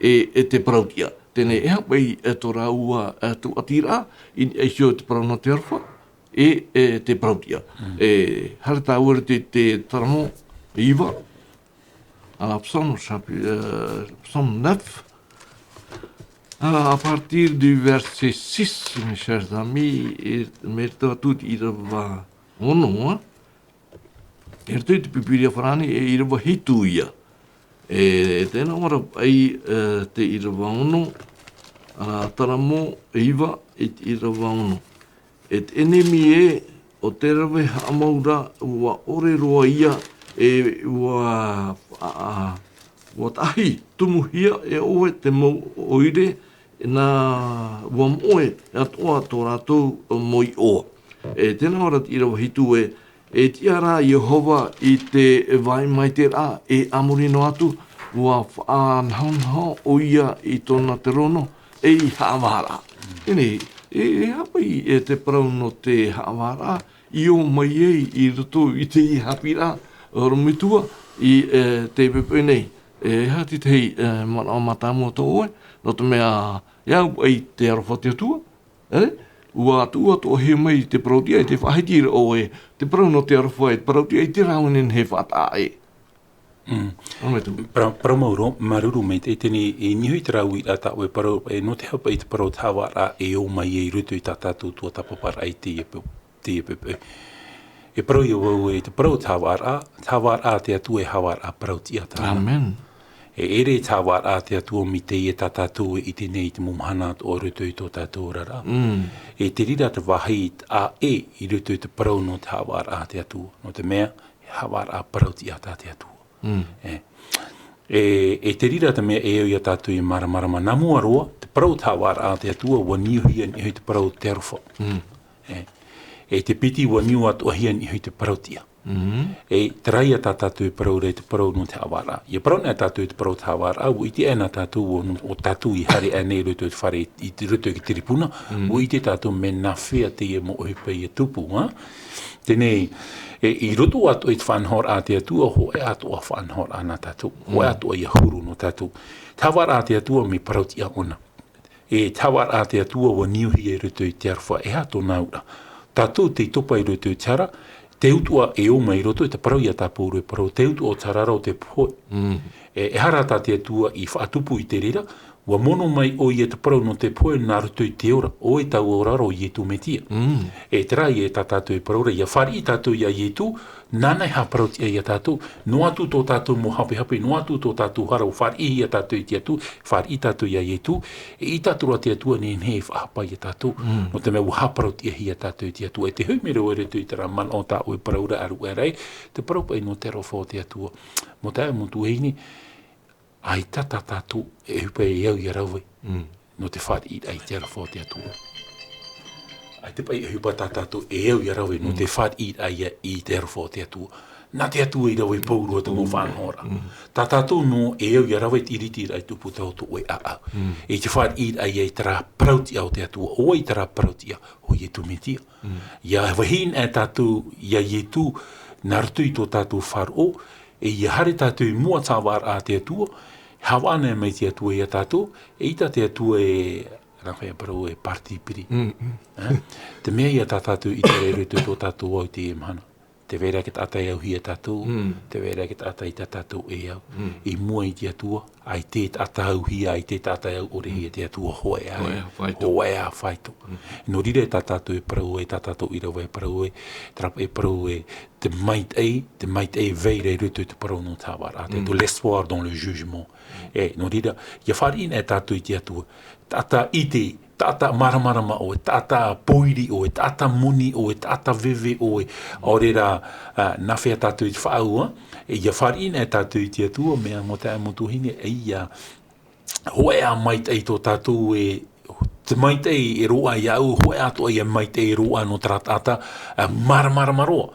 e, e te parau-tiʻa. Teie e haʻapaʻo i tō rāua tūʻatiraʻa i niʻa iho i te parau nō te aroha e te parau tiʻa. E haere tāua i te taramo iva, à la psaume, psaume neuf, à partir du verset six, mes chers amis, e mea rā atu te ʻīrava ono. E rātou te pīpīria farāni e ʻīrava hitu ia. E tēnā ʻoia rā paʻi te ʻīrava ono, a taramo iva i te ʻīrava ono. E te ʻenemi ē, ʻo te rave haʻamau ra, ua ʻore roa ia, e ua, a, ua tahi tumuhia e ʻoe te mau ʻoire, nā ua moʻe atoʻa tō rātou mau iʻoa. E tēnā ʻoia rā te ʻīrava hitu ē, e tiʻa rā Iehova i te vai maitaʻi ra, e a muri noa atu, ua faʻanahonaho ʻoia i tōna te rono, e i haʻavāraʻa. Teie, e haʻapaʻo i te parau nō te haʻavāraʻa, i ō mai ai i roto i te haʻapiʻiraʻa ʻorometua i te poʻipoʻi nei. E aha te tahi manaʻo mātāmua tō ʻoe, nō te mea, e au ai te aroha o te Atua, e ua tuʻu atoʻahia mai te parau tiʻa, e te faʻahiti ra ʻoe te parau nō te aroha e te parau tiʻa i te rāveʻa nei faʻataʻa ē. Parau mau roa, māuruuru maitaʻi. Teie, i niʻa i te rāveʻa tā ʻoe parau, e nō te haʻapaʻo i te parau haʻavāraʻa e ō mai ai i roto i tā tātou tuatāpaparaʻa i teie poʻipoʻi. E parau ia vau e te parau haʻavāraʻa, haʻavāraʻa te Atua e haʻavāraʻa parau tiʻa tāna. E ʻere haʻavāraʻa te Atua mai teie tā tātou e ʻite nei i te mau mahana atoʻa i roto i tō tātou oraraʻa. E te reira te vāhi ʻē i roto i te parau nō te haʻavāraʻa te Atua, nō te mea, e haʻavāraʻa parau tiʻa tā te Atua. E, e te reira te mea e au ia tātou e māramarama nā mua roa, te parau haʻavāraʻa te Atua, ua niuhia i niʻa i te parau te aroha. E, e te piti ua niu atoʻahia i niʻa i te parau tiʻa. E terā ia tā tātou e parau ra i te parau nō te haʻavāraʻa. Ia parau nei tātou i te parau haʻavāraʻa, ua ʻite aʻe nā tātou ʻo, ʻo tātou i haere aʻe nei i roto i te fare, i te roto i te tiripuna, ua ʻite tātou mea nāfea teie mau ʻohipa ia tupu, ā? Teie, e, i roto atoʻa i te faʻanahoraʻa a te Atua, hōʻē atoʻa faʻanahoraʻa nā tātou, hōʻē atoʻa ia huru nō tātou. Te haʻavāraʻa a te Atua mea parau tiʻa ʻōna. E te haʻavāraʻa a te Atua ua niuhia i roto i te aroha, e aha tōna auraʻa? Tātou tei topa i roto i te hara, te utuʻa e ō mai i roto, e te parau ia tāpōuri e parau, te utuʻa o te hara ra ʻo te pohe. E, e aha rā tā te Atua i faʻatupu i te reira, ua mono mai ʻoia te parau nō te pohe nā roto i te ora, ʻo ʻoe taua ora ra ʻo Ietu Metia. E terā ia tā tātou e parau ra, ia fāriʻi tātou ia Ietu, nāna e haʻaparau tiʻa ia tātou, noa atu tō tātou mau hapehape, noa atu tō tātou hara ʻua fāriʻihia tātou e te Atua, fāriʻi tātou ia Ietu, e ʻite atu ra te Atua e nehenehe e faʻahapa ia tātou, nō te mea ʻua haʻaparau tiʻahia tātou e te Atua. E te hoʻi mai ra vau i roto i terā manaʻo tā ʻoe parau ra, ʻāruʻe ra ē, te parau paʻi nō te aroha o te Atua. Mau taeaʻe, mau tuahine, ʻaita tā tātou e ʻohipa e au ia rave nō te fāriʻiraʻa i te aroha o te Atua. ʻAita paʻi e ʻohipa tā tātou e au ia rave nō te fāriʻiraʻa ia i te aroha o te Atua. Nā te Atua i rave pauroa te mau faʻanahoraʻa. Tā tātou noa e au ia rave te ʻiritiraʻa i tupu tō ʻoe ʻāʻau. I te fāriʻiraʻa ia i terā parau tiʻa o te Atua, ʻo vai terā parau tiʻa, ʻo Ietu Metia. Ia vāhi anaʻe tātou ia Ietu, nā roto i tō tātou faʻaroʻo, e ia haere tātou i mua i te haʻavāraʻa a te Atua, haʻavā anaʻe mai te Atua ia tātou, eʻita te Atua e, nā hea parau e parti pris. Ā? Te mea ia tā tātou i tere i roto i tō tātou au i teie mahana. Tē vai ra te taʻata e auhia tātou, tē vai ra te taʻata i tā tātou e au. I mua i te Atua, ʻaita e taʻata auhia, ʻaita e taʻata e au ʻore hia te Atua hōʻē ā, hōʻē ā faito. Nō reira e tā tātou e parau ē, tā tātou i rave e parau ē, terā paʻi e parau ē, te maitaʻi, te maitaʻi e vai ra i roto i te parau nō te haʻavāraʻa, te, l'espoir dans le jugement. E, nō reira, ia fāriʻi anaʻe tātou i te Atua, taʻata ʻite, taʻata māramarama ʻoe, taʻata pōiri ʻoe, taʻata moni ʻoe, taʻata veve ʻoe, ʻaore rā, ā, nā hea tātou i te faʻaau, ā? E ia fāriʻi anaʻe tātou i te Atua, mea mau taeaʻe mau tuahine, e ia, hōʻē ā maitaʻi tō tātou e, Te maitaʻi e roaʻa iāʻu, hōʻē atoʻa ia maitaʻi e roaʻa nō terā taʻata, ā, māramarama roa.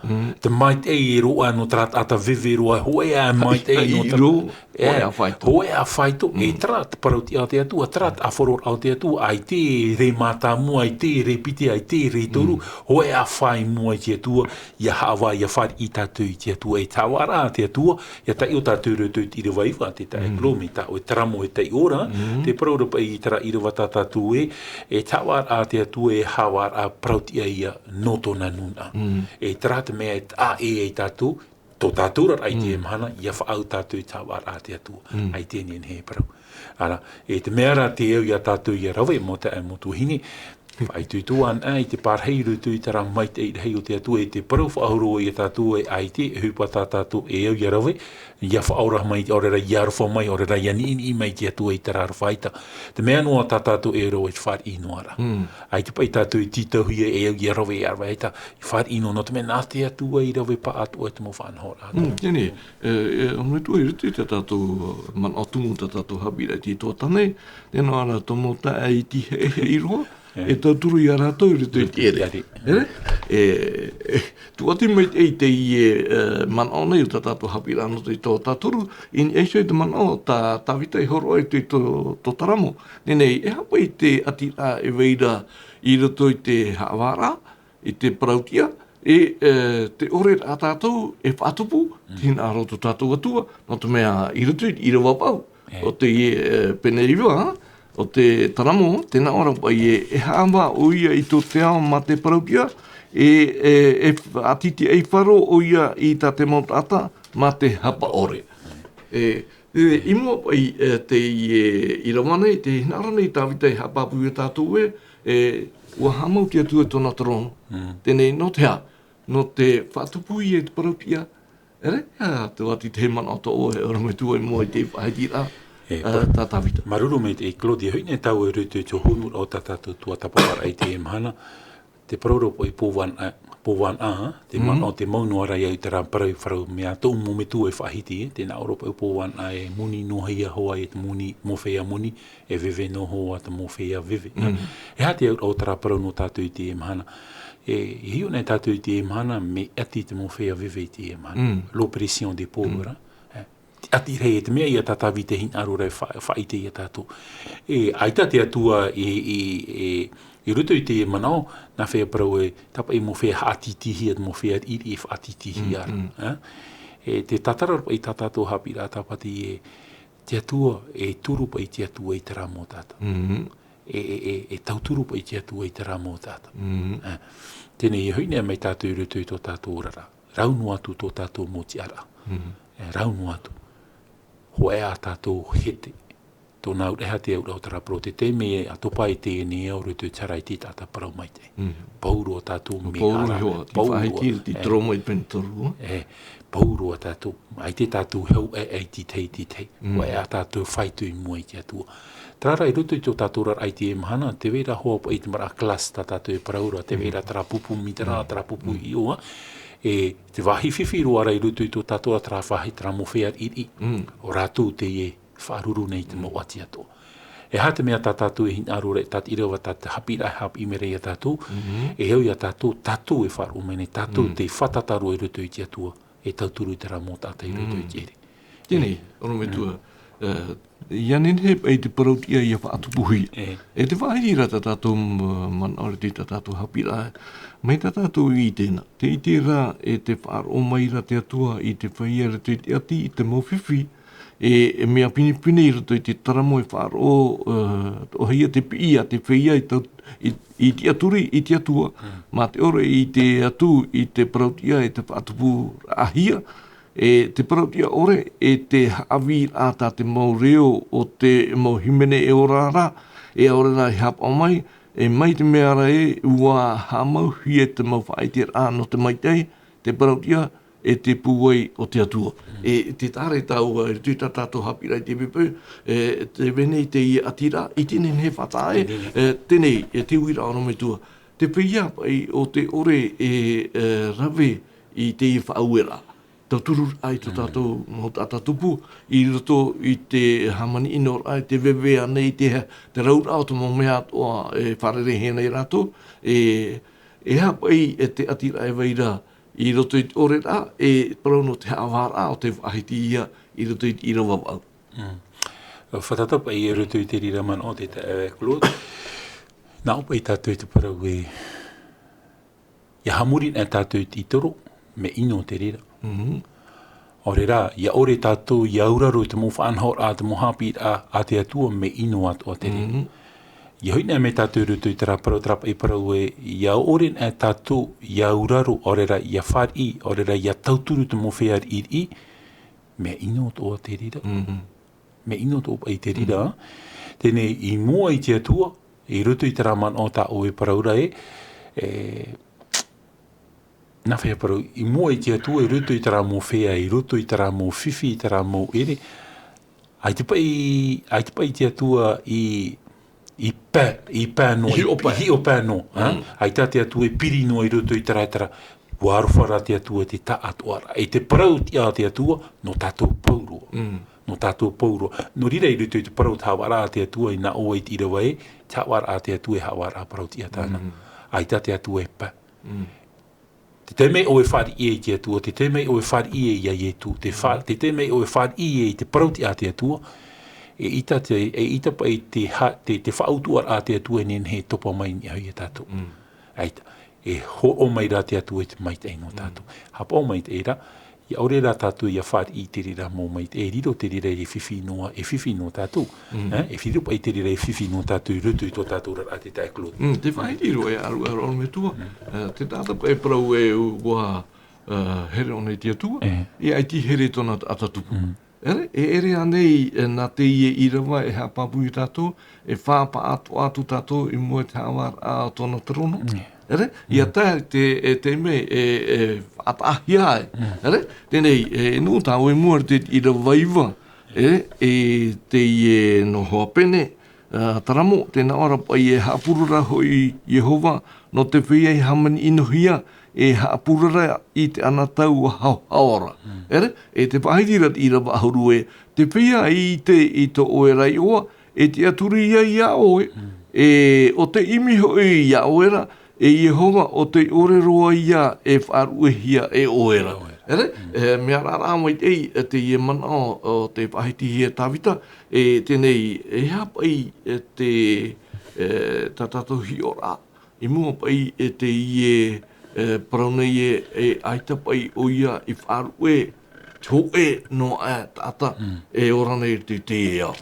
Te maitaʻi e roaʻa nō terā taʻata veve roa, hōʻē ā maitaʻi nō terā taʻata. Hōʻē ā faito. Hōʻē ā faito, e terā te parau-tiʻa o te Atua, terā te ʻāfaro-raʻa o te Atua, ʻaita e rē mātāmua, ʻaita e rē piti, ʻaita e rē toru, hōʻē ā fā i mua i te Atua, ʻia haʻavā, ʻia fāriʻi tātou i te Atua, e te haʻavāraʻa a te Atua, ʻia taiʻo tātou i roto i te ʻīrava iva, te taʻa e parau mai tā ʻoe, terā mau e taiʻo ra, te parau ra paʻi i terā ʻīrava tā tātou ē, e te haʻavāraʻa a te Atua, e haʻavāraʻa parau-tiʻa ia nō tōna nūnaʻa. E terā te mea e taʻa ʻē ai tātou, tō tātou ra i teie mahana, ʻia faʻaau tātou i te haʻavāraʻa a te Atua. ʻAita e nehenehe e parau. Ara, e te mea ra te au ia tātou ʻia rave, mau taeaʻe, mau tuahine, faʻaitoito anaʻe i te parahi i roto i terā maitaʻi rahi o te Atua, e te parau faʻahou ia tātou e ʻaita, e ʻohipa tā tātou e au ʻia rave, ʻia faʻaora mai, ʻaore rā ʻia aroha mai, ʻaore rā ʻia niʻiniʻi mai te Atua i terā aroha ʻaita. Te mea noa tā tātou e rave, e fāriʻi noa ra. ʻAita paʻi tātou e tītauhia e au ʻia rave, ʻia rave ʻaita, e fāriʻi noa, nō te mea nā te Atua i rave pāʻatoʻa i te mau faʻanahoraʻa. Teie, e, e, ʻorometua, i roto i tā tātou, ā, manaʻo tumu, tā tātou haʻapiʻiraʻa i te tuatāne, tē nā ʻō ra tō mau taeaʻe iti heʻeheʻe roa, e tauturu ia rātou i roto i te ʻere. E, e, tuati mai i teie, e, manaʻo nei o tā tātou haʻapiʻiraʻa nō te tuatāne, i niʻa iho i te manaʻo tā Tāvita i hōroʻa i te, tō, tō Taramo. Teie, e aha paʻi te ʻatiraʻa e vai ra i roto i te haʻavāraʻa, i te parau-tiʻa, e, e, te ʻore a tātou e faʻatupu, te hinaʻaro o tō tātou Atua, nō te mea i roto i te ʻīrava vau, o te, e, pene iva, o te Taramo, tē nā ʻō ra paʻi ē, e haʻavā ʻoia i tō te ao mā te parau-tiʻa, e, e, e faʻatitiʻaifaro ʻoia i tā te mau taʻata mā te hapa ʻore. E, E, i mua paʻi, e, teie, e, ʻīrava nei, te hinaʻaro nei Tāvita e haʻapāpū ia tātou ē, e, ʻua haʻamau te Atua i tōna terōno. Teie, nō te aha? Nō te faʻatupu ia i te parau-tiʻa. E ʻere, ā, te ʻati te manaʻo tō ʻoe, e ʻorometua, i mua i te faʻahitiraʻa, ā, tā Tāvita. Māuruuru maitaʻi Claudia, hoʻi nei tāua i roto i te hōnuʻaraʻa o tā tātou tuatāpaparaʻa i teie mahana. Te parau ra paʻi pōvānaʻa, pōvānaʻa, te manaʻo, te mau noa ra ia i terā parau i parau mai tōʻu mau metua e faʻahiti, e, tē nā ʻō ra paʻi pōvānaʻa e moni noa hia hoʻi te moni, mau feiā moni, e veve noa hoʻi te mau feiā veve. E aha te auraʻa o terā parau nō tātou i teie mahana? E, e hiʻo nei tātou i teie mahana, mea ʻati te mau feiā veve i teie mahana. L'oppression des pauvres, e. Te ʻati rahi, e te mea ia tā Tāvita e hinaʻaro ra e fa-, faʻaʻite ia tātou. E, ʻaita te Atua i, i, i, i roto i te manaʻo, nā fea parau ē, tāpaʻi mau feiā haʻatītīhia, mau feiā riʻiriʻi e faʻatītīhia ra, e? E te tātara ra paʻi tā tātou haʻapiʻiraʻa Tāpati ē, te Atua, e turu paʻi te Atua i terā mau taʻata. E, e, e, e tauturu paʻi te Atua i terā mau taʻata. E, teie, e hoʻi nei mai tātou i roto i tō tātou oraraʻa. Rau noa atu tō tātou mau tiʻaraʻa. E, rau noa atu. Hōʻē ā tātou hete. Tōna auraʻa, e aha te auraʻa o terā parau, te taime e topa ai teie nei ao i roto i te hara i te taʻata parau maitaʻi. Pauroa tātou mea rave. Pauroa, te faʻahiti, te Roma i te pene toru. E, pauroa tātou. ʻAita tātou hau e, e te tahi, te tahi. Hōʻē ā tātou faito i mua i te Atua. Terā rā, i roto i tō tātou oraraʻa i teie mahana, tē vai ra hoʻi paʻi te maraʻa classe tā tātou e parau ra, tē vai ra terā pupu mītera, terā pupu ʻiʻoa. E te vāhi fifi roa ra i roto i tō tātou oraraʻa, terā vāhi, terā mau feiā riʻiriʻi. ʻO rātou teie e faʻaruru nei i te mau ʻati atoʻa. E aha te mea tā tātou e hinaʻaro ra, tā te ʻīrava, tā te haʻapiʻiraʻa e haʻapiʻi mai ra ia tātou, e au ia tātou, tātou e faʻaroʻo mai nei, tātou tei fātata roa i roto i te Atua, e tauturu i terā mau taʻata i roto i te ʻere. Teie, ʻorometua, e, ʻia nehenehe paʻi te parau-tiʻa ʻia faʻatupuhia. E te faʻaʻite ra tā tātou, m-, manaʻo ra i tā tātou haʻapiʻiraʻa, mai tā tātou i ʻite na. Tē ʻite ra, e tē faʻaroʻo mai ra te Atua i te feiā i roto i te ʻati, i te mau fifi, e, e mea pinepine i roto i te Taramo e faʻaroʻo, e, ʻohia te piʻi a te feiā i tau-, i, i tiʻaturi i te Atua, mā te ʻore i te Atua, i te parau-tiʻa, e te faʻatupuraʻahia, e te parau-tiʻa ʻore, e te haʻavīraʻa tā te mau reo o te mau hīmene e ora ra, e ʻaore rā e haʻapaʻo mai, e mai te mea ra ē, ʻua haʻamauhia te mau faʻaʻiteraʻa nō te maitaʻi, te parau-tiʻa, e te pūai o te Atua. E te taʻata tāua, e te tā tātou haʻapiʻiraʻa i te peu, e, tē vai nei teie ʻatiraʻa, ʻite nehenehe e faʻataʻa, e, teie, e te uiraʻa ʻorometua. Te feiā paʻi ʻo tē ʻore e, e, rave i teie faʻaueraʻa. tauturu ai tō tātou mau taʻata tupu, i roto i te hāmani ʻino raʻa, i te veve ānei, te, te rauraʻa o te mau mea atoʻa e fārereihia nei rātou, e, e aha paʻi e te ʻati raʻa e vai ra, i roto i te ʻore raʻa, e parau nō te haʻavāraʻa o te faʻahiti ia, i roto i te ʻīrava vaʻu. Mm. Fātata paʻi i roto i te reira manaʻo te taeaʻe Claude. Nā ʻō paʻi tātou i te parau e, ʻia haʻamori na tātou i te toro, mea ʻino te reira. Mhm. ʻAore rā, ʻia ʻore tātou, ʻia auraro i te mau faʻanahoraʻa, te mau haʻapiʻiraʻa a te Atua, mea ʻino atoʻa te reira. Mhm. ʻIa hoʻi na mai tātou i roto i terā parau, terā paʻi parau e, ʻia ʻore na tātou, ʻia auraro, ʻaore rā, ʻia fāriʻi, ʻaore rā, ʻia tauturu te mau feiā riʻiriʻi, mea ʻino atoʻa te reira. Mhm. Mea ʻino atoʻa paʻi te reira. Mm. Teie nei, i mua i te Atua, i roto i terā manaʻo tā ʻoe e parau ra e, e, nā fea parau, i mua i te Atua, i roto i terā mau feiā, i roto i terā mau fifi, i terā mau ʻere, ʻaita paʻi, ʻaita paʻi te Atua i, i pae, i pae noa, i hiʻo pae. I hiʻo pae noa, ha? Mm. ʻAita te Atua e piri noa i roto i terā, terā. ʻUa aroha rā te Atua i te taʻatoʻaraʻa. I te parau tiʻa a te Atua, nō tātou pauroa. Mm. Nō tātou pauroa. Nō reira i roto i te parau te haʻavāraʻa a te Atua, i nā ʻō i te ʻīrava e, te haʻavāraʻa a te Atua e haʻavāraʻa parau tiʻa tāna. Mm. ʻAita te Atua e pae. Mm. Te taime ʻoe e fāriʻi ai i te Atua, te taime ʻoe e fāriʻi ai ia Ietu, te fā-, Mm. te taime ʻoe e fāriʻi ai i te parau tiʻa a te Atua, eʻita te, eʻita paʻi te ha-, te, te faʻautuʻaraʻa a te Atua e nehenehe e topa mai i niʻa iho ia tātou. Mm. ʻAita, e hōroʻa mai rā te Atua i te maitaʻi nō Mm. tātou. Haʻapaʻo maitaʻi rā, ʻia ʻore rā tātou ʻia fāriʻi i te reira mau maitaʻi, e riro te reira e fifi noa, e fifi nō tātou. Mm. Eh, e riro paʻi te reira e fifi nō tātou i roto i tō tātou oraraʻa te taeaʻe Claude. Mm, te faʻahiti roa e aru, aru, aru metua. Mm. Eh, te taʻata paʻi e parau e ʻua, eh, here ʻōna i te Atua, Eh. e ʻaita i here tōna taʻata tupu. Mm. ʻEre, e ʻere ānei, e, nā teie ʻīrava e haʻapāpū ia tātou, e faʻaʻatoʻa atu tātou i mua i te haʻavāraʻa o tōna terōno. Mm. ʻEre, ʻia Mm. tae te, e, te mea, e, e, faʻataʻahia ai. Mm. ʻEre, teie nei, e, nō tāua i mua i te ʻīrava iva, e, e, teie nō Hoʻa Pene, ā, terā mau, tē nā ʻō ra paʻi e haʻapurara hoʻi Iehova, nō te feiā i hāmani ʻinohia, e haʻapurara i te anotau haohaora. Mm. ʻEre, e te faʻahiti ra te ʻīrava ʻahuru e, te feiā i ʻite i tō ʻoe ra iʻoa, e tiʻaturi ai ia ʻoe, Mm. e ʻo tei ʻimi hoʻi ia ʻoe ra, e Iehova, ʻo tei ʻore roa ia e faʻaruʻehia e ʻoe ra. ʻOe ra. ʻEre, Mm. e, mea raraʻa maitaʻi, e, teie manaʻo, ʻo te faʻahitihia e Tāvita, e, teie nei, e aha paʻi, e, te, e, tā tātou hiʻoraʻa, i mua paʻi, e, teie, e, parau nei e, e, ʻaita paʻi ʻoia i faʻaruʻe, te hōʻē noa aʻe taʻata, Mm. e ora nei i te, te ao.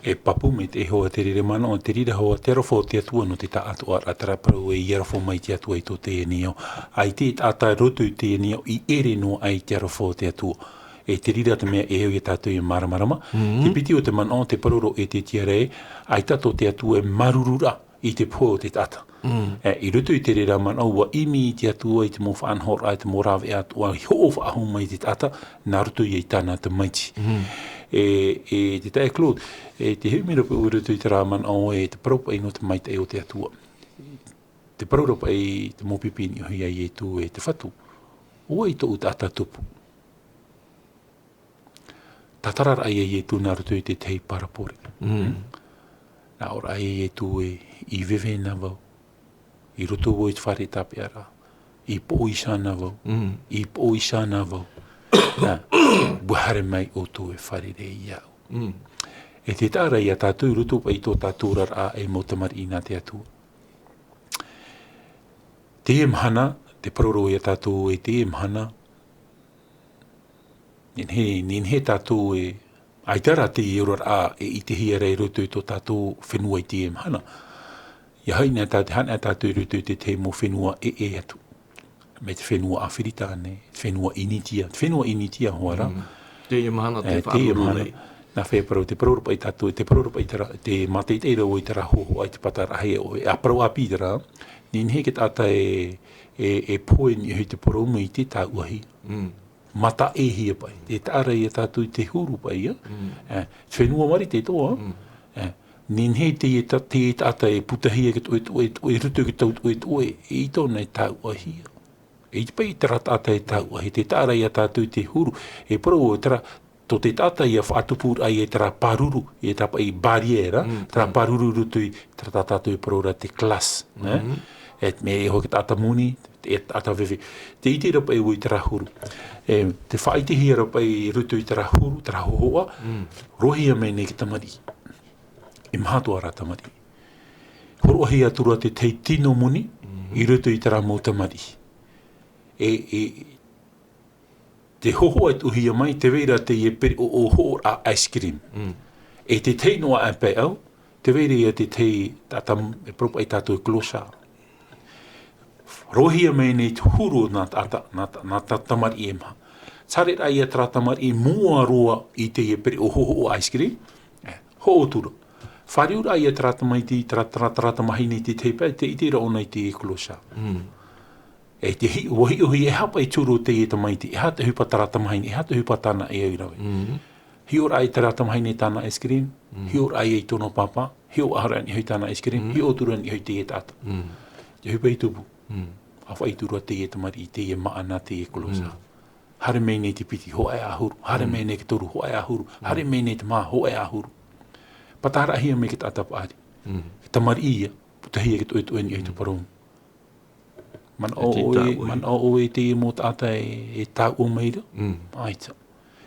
E, e pāpū mai te hoa te reira manaʻo, te reira hoa, te aroha o te Atua nō te taʻatoʻaraʻa, terā parau e ʻia aroha mai te Atua i tō teie nei ao. ʻAita e taʻata i roto i teie nei ao, i ʻere noa aʻe i te aroha o te Atua. E te reira te mea e au ia tātou e māramarama. Mm. Te piti o te manaʻo, te parau ra e te tiare, ʻaita tō te Atua e māuruuru ra i te pohe o te taʻata. Mm. E, i roto i te reira manaʻo, ʻua ʻimi te Atua i te mau faʻanahoraʻa, i te mau rāveʻa atoʻa, i hoʻo faʻahou mai i te taʻata, nā roto ia i tāna tamaiti. Mm. E, e te taeaʻe Claude, e te hei mea ra paʻi i roto i terā manaʻo, e te parau paʻi nō te maitaʻi o te Atua. Te parau ra paʻi, te mau pipi i niʻa iho ia Ietu e te Fatu. ʻO vai tōʻu taʻata tupu? Tātararaʻa ia Ietu nā roto i te tahi parabole. Mm. Nā ʻō ra ia Ietu e, i veve na vau. I roto vau i te fare tāpeʻaraʻa. I poʻo iho na vau. Mm. I poʻo iho na vau. Nā, ʻua haere mai ʻoutou e fārerei iāʻu. Mm. E te taʻa ra ia tātou i roto paʻi i tō tātou oraraʻa e mau tamariʻi nā te Atua. Teie mahana, te parau ra ia tātou e teie mahana, nehenehe, nehenehe tātou e, ʻaita rā teie oraraʻa e ʻitehia ra i roto i tō tātou fenua i teie mahana. ʻIa haʻi na tā-, haʻi na tātou i roto i te tahi mau fenua ʻē, ʻē atu. Mai te fenua ʻĀfirita nei, fenua ʻInitia. Te fenua ʻInitia hoʻi ra. Mm. Teie mahana te E, teie faʻaroʻo mahana. nei. Nā fea parau, te parau ra paʻi tātou, te parau ra paʻi terā, te mātaʻitaʻi ra ʻoe i terā hōhoʻa i te pātaraʻa e ʻoe. A parau ʻāpī terā, nehenehe te taʻata e, e, e pohe i niʻa i te poromu i te tāuʻahia. Mm. Mataʻehia paʻi. Te taʻa ra ia tātou i te huru paʻi, ia. Mm. E, fenua Marite atoʻa. Mm. E, nehenehe te, te, te taʻata e putahia i te toʻetoʻe, toʻe, roto i te tau toʻetoʻe, e ʻaita ʻōna e tāuʻahia. E iti paʻi terā taʻata e tāuʻa, e te taʻa ra ia tātou i te huru, e parau ʻoe terā, tō te taʻata ia faʻatupu ra ia terā pāruru, ia terā paʻi barrière, terā pāruru i roto i terā tā tātou e parau ra te classe, e? E, mea e hoʻi te taʻata moni, e taʻata veve. Te iti ra paʻi ʻoe i terā huru. E, te faʻaitehia ra paʻi i roto i terā huru, terā hōhoʻa, roʻohia mai nei te tamariʻi. E maha atoʻa rā tamariʻi. Hōroʻahia atu ra te tahi tino moni, i roto i terā mau tamariʻi. E, e, te hōhoʻa e tuʻuhia mai, tē vai ra teie pereʻoʻo hōroʻa ice cream. E te tahi noa aʻe paʻi ʻau, tē vai ra ia te tahi, tā, tā, e parau paʻi tātou e clochard. Roʻohia mai nei te huru nā tā, tā, nā tā, nā tā tamariʻi e maha. Tē haere ra ia terā tamariʻi mua roa i teie pereʻoʻo hōroʻa ice cream, e, hoʻo atu ra. Fāriu ra ia terā tamaiti, terā, terā, terā tamahine i te tahi pae, tē ʻite ra ʻōna i te clochard. E te hi-, ʻua hiʻo hia, e aha paʻi te huru o teie tamaiti, e aha te ʻohipa terā tamahine, e aha te ʻohipa tāna e au i rave. Hiʻo ra ia terā tamahine tāna ice cream, hiʻo ra ia i tōna pāpā, hiʻo ʻaore ra niʻa hoʻi tāna ice cream, hiʻo atu ra niʻa hoʻi teie taʻata. Te ʻohipa i tupu. ʻA faʻaitoito ra teie tamariʻi, teie māʻa nā teie clochard. Haere mai nei te piti, hōʻē ʻahuru. Haere mai nei te toru, hōʻē ʻahuru. Haere mai nei te maha, hōʻē ʻahuru. Pātaraʻahia mai te taʻata paʻari. Te tamariʻi ia, putahia i te toʻetoʻe i niʻa i te parau. Manaʻo ʻoe, manaʻo ʻoe i teie mau taʻata e, e tāuʻa mai ra? ʻAita.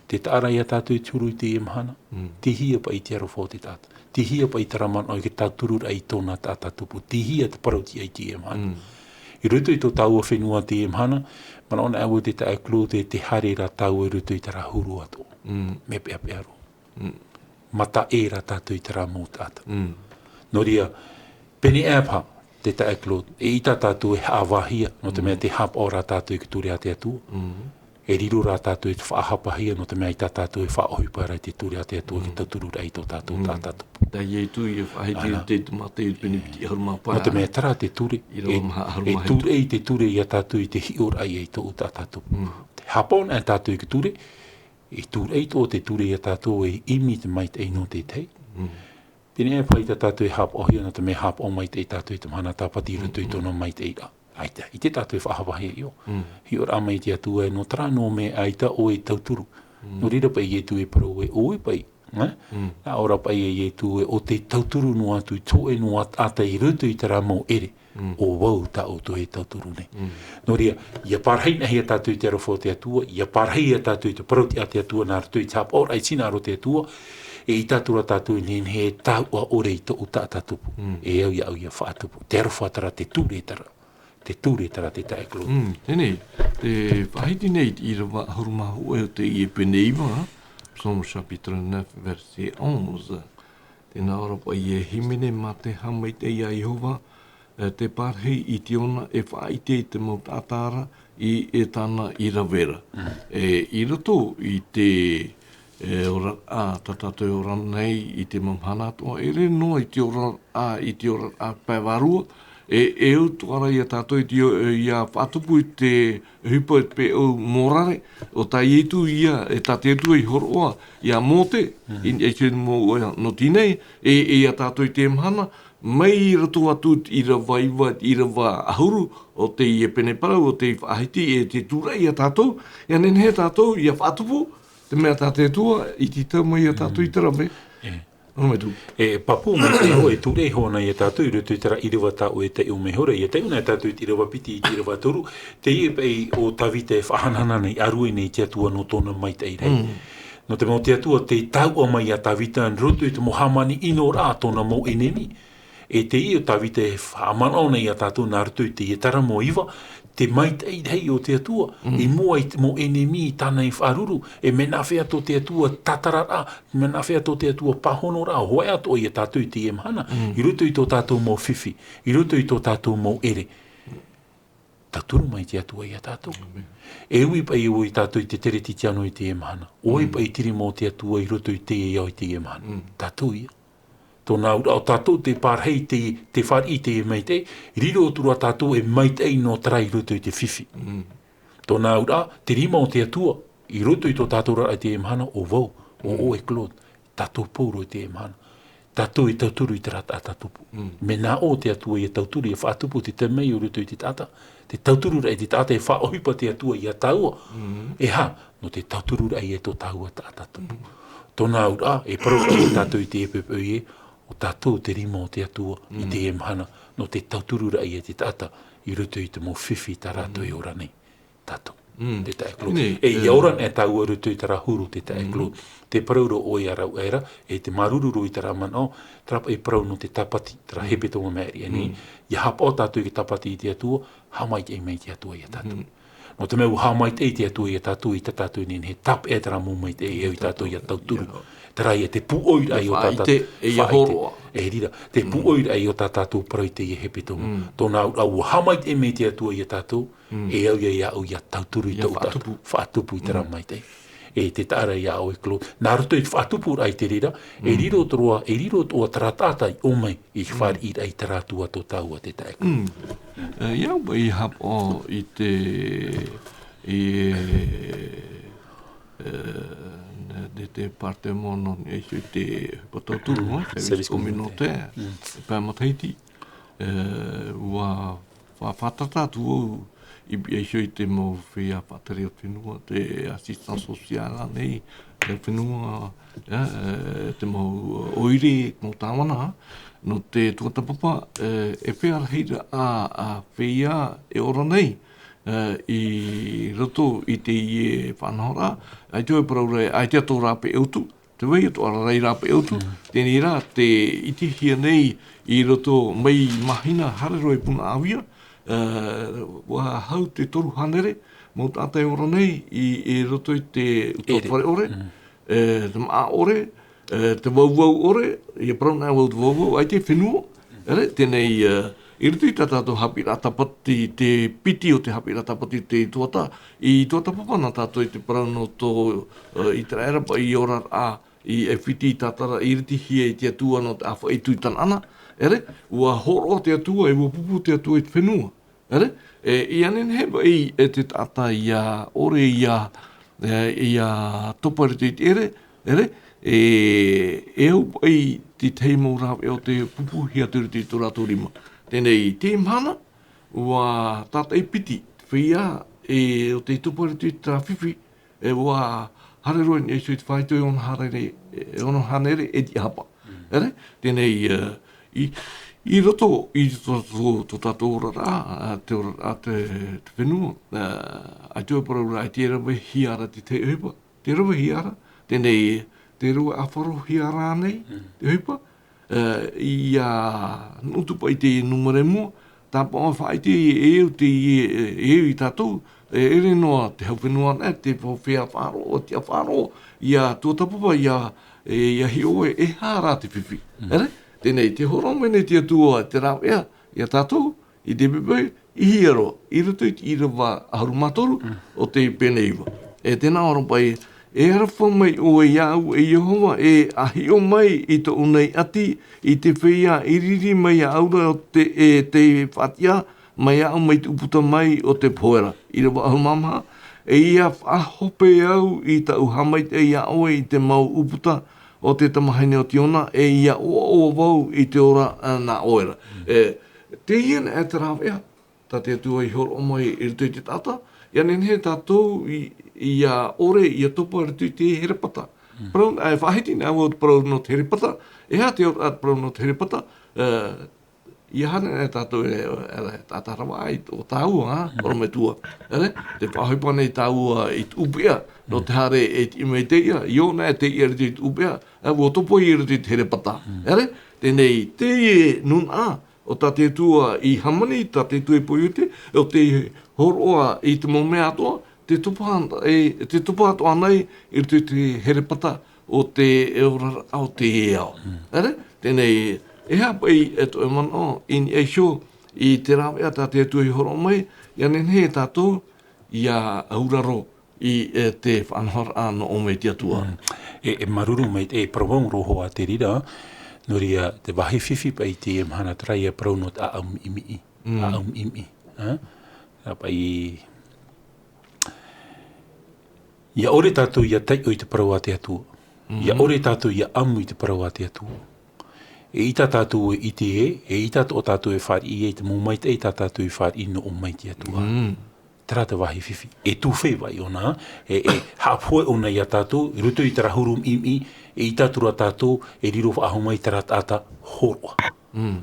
Te taʻa ra ia tātou i te huru i teie mahana. Tei hea paʻi te aroha o te taʻata? Tei hea paʻi terā manaʻo i te tauturu ra i tōna taʻata tupu? Tei hea te parau-tiʻa i teie mahana? I roto i tō tāua fenua teie mahana, manaʻo na ʻoe te taeaʻe Claude, tē haere ra tāua i roto i terā huru atoʻa. Mea peʻapeʻa roa. Mataʻi ra tātou i terā mau taʻata. Nō reira, pēneiaʻe paha, te taeaʻe Claude, eʻita tātou e haʻavāhia, nō te mea tē haʻapaʻo ra tātou i te ture a te Atua. E riro ra tātou i te faʻahapahia, nō te mea ʻaita tātou e faʻaʻohipa ra i te ture a te Atua, te tauturu ra i tō tātou taʻata tupu. Teie ïa e faʻahiti i te Tamata i te pene piti ʻahuru mā pae. Nō te mea terā te ture, e, e ture i te ture ia tātou i te hiʻoraʻa i tō taʻata tupu. Tē haʻapaʻo na tātou i te ture, e ture i tō te ture ia tātou e ʻimi te maitaʻi nō te tahi. Pēneiaʻe paha ʻaita tātou e haʻapaʻohia, nō te mea haʻapaʻo maitaʻi tātou i te mahana tāpati i roto i tōna maitaʻi ra. ʻAita, ʻite tātou e faʻahapahia ʻio. Hiʻoraʻa mai te Atua e nō terā noa mea ʻaita ʻoe e tauturu. Nō reira paʻi Ietu e parau ē, ʻoe paʻi, e? Nā ʻō ra paʻi e Ietu ē, ʻo tē tauturu noa atu i tō ʻoe noa taʻata i roto i terā mau ʻere, ʻo vau tā ʻoutou e tauturu nei. Nō reira, ʻia pārahi na hia tātou i te aroha o te Atua, ʻia pārahi ia tātou i te parau-tiʻa a te Atua nā roto i te haʻapaʻoraʻa i te hinaʻaro o te Atua, e ʻite atu ra tātou e nehenehe e tāuʻa ʻore i tō taʻata tupu. E au ia au ʻia faʻatupu. Te aroha terā, te ture terā. Te ture terā te taeaʻe Claude. Teie, tē faʻahiti nei i te ʻīrava ʻahuru mā hōʻē o teie pene iva, Psaume chapitre neuf, verset onze. Tē nā ʻō ra paʻi ē, hīmene mā te haʻamaitaʻi a Iehova, e, tē pārahi i te ʻona e faʻaʻite i te mau taʻata ra, i, e tāna i rave ra. E, i roto i te E, ora, ā, tā tātou e ora nei i te mau mahana atoʻa, ʻere noa i te ora, ā, i te ora, ā, pae vārua, e, e au atoʻa ra ia tātou i te, e, ʻia faʻatupu i te ʻohipa i te peʻau mōrare, ʻo tā Ietu ia, e tā te Atua i hōroʻa ia Mōte, i, i te mau, e, nō teie nei, e, e ia tātou i te mahana, mai roto atu i te ʻīrava iva, ʻīrava ʻahuru, o teie pene parau, o tē faʻahiti, e tē tūraʻi ia tātou, ʻia nehenehe tātou, ʻia faʻatupu, Te mea tā te Atua i tītau mai ia tātou i te rave. E. Nō reira. E, pāpū mai te iho, e ture iho ana ia tātou i roto i terā ʻīrava tā ʻoe e taiʻo mai ra, ʻia taiʻo na tātou i te ʻīrava piti, i te ʻīrava toru, teie paʻi ʻo Tavita e faʻahanahana nei, ʻārue nei te Atua nō tōna maitaʻi rahi. Nō te mea ʻo te Atua tē tāuʻa mai ia Tavita, nā roto i te mau hāmani ʻino ra tōna mau ʻenemi. E teie ʻo Tavita e faʻamanaʻo nei ia tātou nā roto i teie taramo iva, te maitaʻi rahi o te Atua, i mua i te mau ʻenemi tāna i faʻaruru, e mea nāfea tō te Atua tātararaʻa, mea nāfea tō te Atua pāhonoraʻa, hōʻē atoʻa ia tātou i teie mahana, i roto i tō tātou mau fifi, i roto i tō tātou mau ʻere. Tauturu mai te Atua ia tātou. E ui paʻi ʻoe ia tātou i te kerisetiano i teie mahana. ʻOe paʻi te rima o te Atua i roto i teie ao i teie mahana. Tātou ia. Tōna auraʻa ʻo tātou tē pārahi te, tē fāriʻi i te maitaʻi, riro atu ra tātou e maitaʻi nō terā i roto i te fifi. Tōna auraʻa, te rima o te Atua, i roto i tō tātou oraraʻa i teie mahana, ʻo vau, ʻo ʻoe Claude, tātou pauroa i teie mahana. tātou e tauturu i terā taʻata tupu. Mm. Mea nā ʻō te Atua ia tauturu, ia faʻatupu te taime i roto i te taʻata. Te tauturu raʻa i te taʻata, e faʻaʻohipa te Atua ia tāua. Mm. E aha, nō te tauturu raʻa ia tō tāua taʻata tupu. Mm. Tōna auraʻa, e parau raʻa ia tātou i te ʻepeʻepe ē, ʻo tātou te rima o te Atua, i Mm. teie mahana, nō te tauturu raʻa ia te taʻata, i roto i te mau fifi tā rātou Mm. e ora nei. Tātou. Mm. Te taʻe Claude. Nei, E, ia e, ora nei tāua i roto i terā huru te taʻe Mm. Claude. Te parau ra ʻoe ia rāua ra, e te māuruuru ra i terā manaʻo, terā paʻi parau nō te tāpati, terā Mm. hepetoma maʻiri aʻe nei. Mm. Ia haʻapaʻo tātou i te tāpati i te Atua, haʻamaitaʻi mai te Atua ia tātou. Mm. Nō te mea ʻua haʻamaitaʻi te Atua ia tātou, i tā tātou nei, e tāpeʻa terā mau maitaʻi e au ia tātou ia tauturu. Ia. Terā ia te pūʻoi raʻa i ʻō tā tātou. Faʻaʻite, e ia faʻaʻite. Hōroʻa. E riro, te Mm. pūʻoi raʻa i ʻō tā tātou parau i teie hepetoma. Mm. Tōna auraʻa ʻua haʻamaitaʻi mai te Atua ia tātou, Mm. e au ia, ia au ia tauturu i Ia tōʻu tātou. faʻatupu. Faʻatupu i terā Mm. maitaʻi. E te taʻa ra ia ʻoe Claude. Nā roto i te faʻatupu raʻa i te reira, e Mm. riro te roa, e riro te roa terā taʻata i ʻō mai, i Mm. fāriʻi raʻa i terā Atua tō tāua te taʻe Claude. Mm. E, ia, i haʻapaʻo i te, i, e, te, te département nō niʻa iho i te patauturu, Mm. eh, service Service communautaire, communautaire. Mm. Pae matahiti, e, ʻua fa-, fātata atu au i, i niʻa iho i te mau feiā faʻatere o te fenua, te assistance sociale nei, te fenua, e, e, te mau ʻoire, mau tāvana, nō te tuatāpapa, e, e fea rahi ra ā, ā feiā e ora nei, e, i roto i teie faʻanahoraʻa, ʻaita e parau ra, ʻaita tō rāpae ʻutu, te vai atoʻa ra rāpae ʻutu, Mm. teie rā, tē ʻitehia nei i roto mai māhina haere roa i Punaʻauia, e, ʻua hau te toru hānere, mau taʻata e ora nei i, i roto i te utuafare ʻore, Mm. e, te māʻa ʻore, e, te vauvau ʻore, ia parau na vau te vauvau, ʻaita e fenua, ʻere, teie nei, e, i roto i tā tātou haʻapiʻiraʻa tāpati, te piti o te haʻapiʻiraʻa tāpati te tuatāpapa, i tuatāpapa na tātou i te parau nō tō, e, ʻĪteraʻera paʻi i oraraʻa, i ʻAifiti i tātara, i ʻiritihia e te Atua nō te ʻāfaʻi atu i Tanaana, ʻere, ʻua hōroʻa te Atua, e ʻua pupu te Atua i te fenua. ʻEre? E, ʻia nehenehe paʻi e te taʻata ʻia ʻore ʻia, e, ʻia topa i roto i te ʻere, ʻere? E, e au paʻi te tahi mau rāveʻa o tē pupuhia atu i roto i tō rātou rima. Teie nei, i teie mahana, ʻua tātaʻi piti te feiā, e, ʻo tē topa i roto i terā fifi, e ʻua haere roa i niʻa iho i te faito e ono hānere, e ono hānere e tiʻahapa. Mm. ʻEre? Teie nei, e, i, i roto, i roto tō, tō tātou oraraʻa, a, te oraraʻa te, te fenua, a, ʻaita e parau ra, ʻaita e ravehia ra te tahi ʻohipa. Tē ravehia ra, teie nei, tē rave ʻāfarohia ra nei, Mm. te ʻohipa, e, ʻia nuʻu atu paʻi te numera e mua, tāpaʻo faʻaʻite e au te, e, e au ia tātou, e, ʻere noa te hau fenua nei, te feiā faʻaroʻo, te faʻaroʻo, ʻia tuatāpapa, ʻia, e, ʻia hiʻo e, e aha rā te fifi. Mm. ʻEre? Teie nei, tē hōroʻa mai nei te Atua, te rāveʻa, ia tātou, i te pēpē, i hia roa, i roto i te ʻīrava ʻahuru mā toru Mm. o te pene iva. E tē nā ʻō ra paʻi, e aroha mai ʻoe iāʻu, e Iehova, e ʻa hiʻo mai i tōʻu nei ʻati, i te feiā i riri mai iāʻu ra o te, e te faʻatiʻa, mai iāʻu mai te ʻūputa mai o te pohe ra. ʻĪrava ʻahuru mā maha, e ʻia faʻahope au i tāʻu haʻamaitaʻi iā ʻoe i te mau ʻūputa o te tamahine o Tiona, e ʻia ʻoaʻoa vau i te ora, a, nā ʻoe ra. Mm. E, teie nei te rāveʻa, tā te Atua i hōroʻa mai i roto i te taʻata, ʻia nehenehe tātou i, ʻia ʻore, ʻia topa i roto i te herepata. Mm. Parau, e, faʻahiti nei au te parau nō te herepata, e aha te, a, parau nō te herepata, e, ʻia haere nei tātou e, e, taʻata ravaʻai, ʻo tāua, a, Mm. ʻorometua. ʻEre, tē faʻaʻohipa nei tāua i te ʻūpeʻa, nō Mm. te haere e tiʻi mai te iʻa, ʻia ʻore nei te iʻa i roto i te ʻūpeʻa, e, ʻua topa i roto i te herepata. Mm. ʻEre, teie nei, teie nūnaʻa, ʻo tā te Atua i hāmani, tā te Atua i poioti, ʻo tē hōroʻa i te mau mea atoʻa, tē topa, e, tē topa atoʻa nei i roto i te herepata o te, e, oraraʻa o teie ao. Mm. ʻEre? Teie nei, e aha paʻi, e, tō ʻoe manaʻo, i niʻa iho i te rāveʻa tā te Atua i hōroʻa mai, ʻia nehenehe tātou ʻia auraro i, e, te faʻanahoraʻa nō ʻō mai te Atua. Mm. E, e māuruuru maitaʻi, e parau vau ra hoʻi te reira, nō reira te vāhi fifi paʻi i teie mahana terā ïa parau nō te ʻāʻau miʻimiʻi. Mm. ʻĀʻau miʻimiʻi, ha? Terā paʻi, ʻia ʻore tātou ʻia taiʻo i te parau a te Atua. Mm. ʻIa ʻore tātou ʻia ʻamu i te parau a te Atua. E ʻita tātou e ʻite ē, e ʻita atoʻa tātou e fāriʻi ai te mau maitaʻi tā tātou e fāriʻi nō ʻō mai i te Atua. Mm. Terā te vāhi fifi. E tūfevaʻi ʻōna, e, e haʻapohe ʻōna ia tātou, i roto i terā huru ʻimiʻimi, e ʻita atu ra tātou, e riro faʻahou mai terā taʻata hōroʻa. Mm.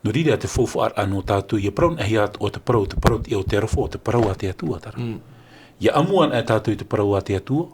Nō reira te faufaʻaraʻa nō tātou, ʻia parau na hia atoʻa te parau, te parau te, o te aroha, o te parau a te Atua, terā. Mm. ʻIa ʻamu ana e tātou i te parau a te Atua,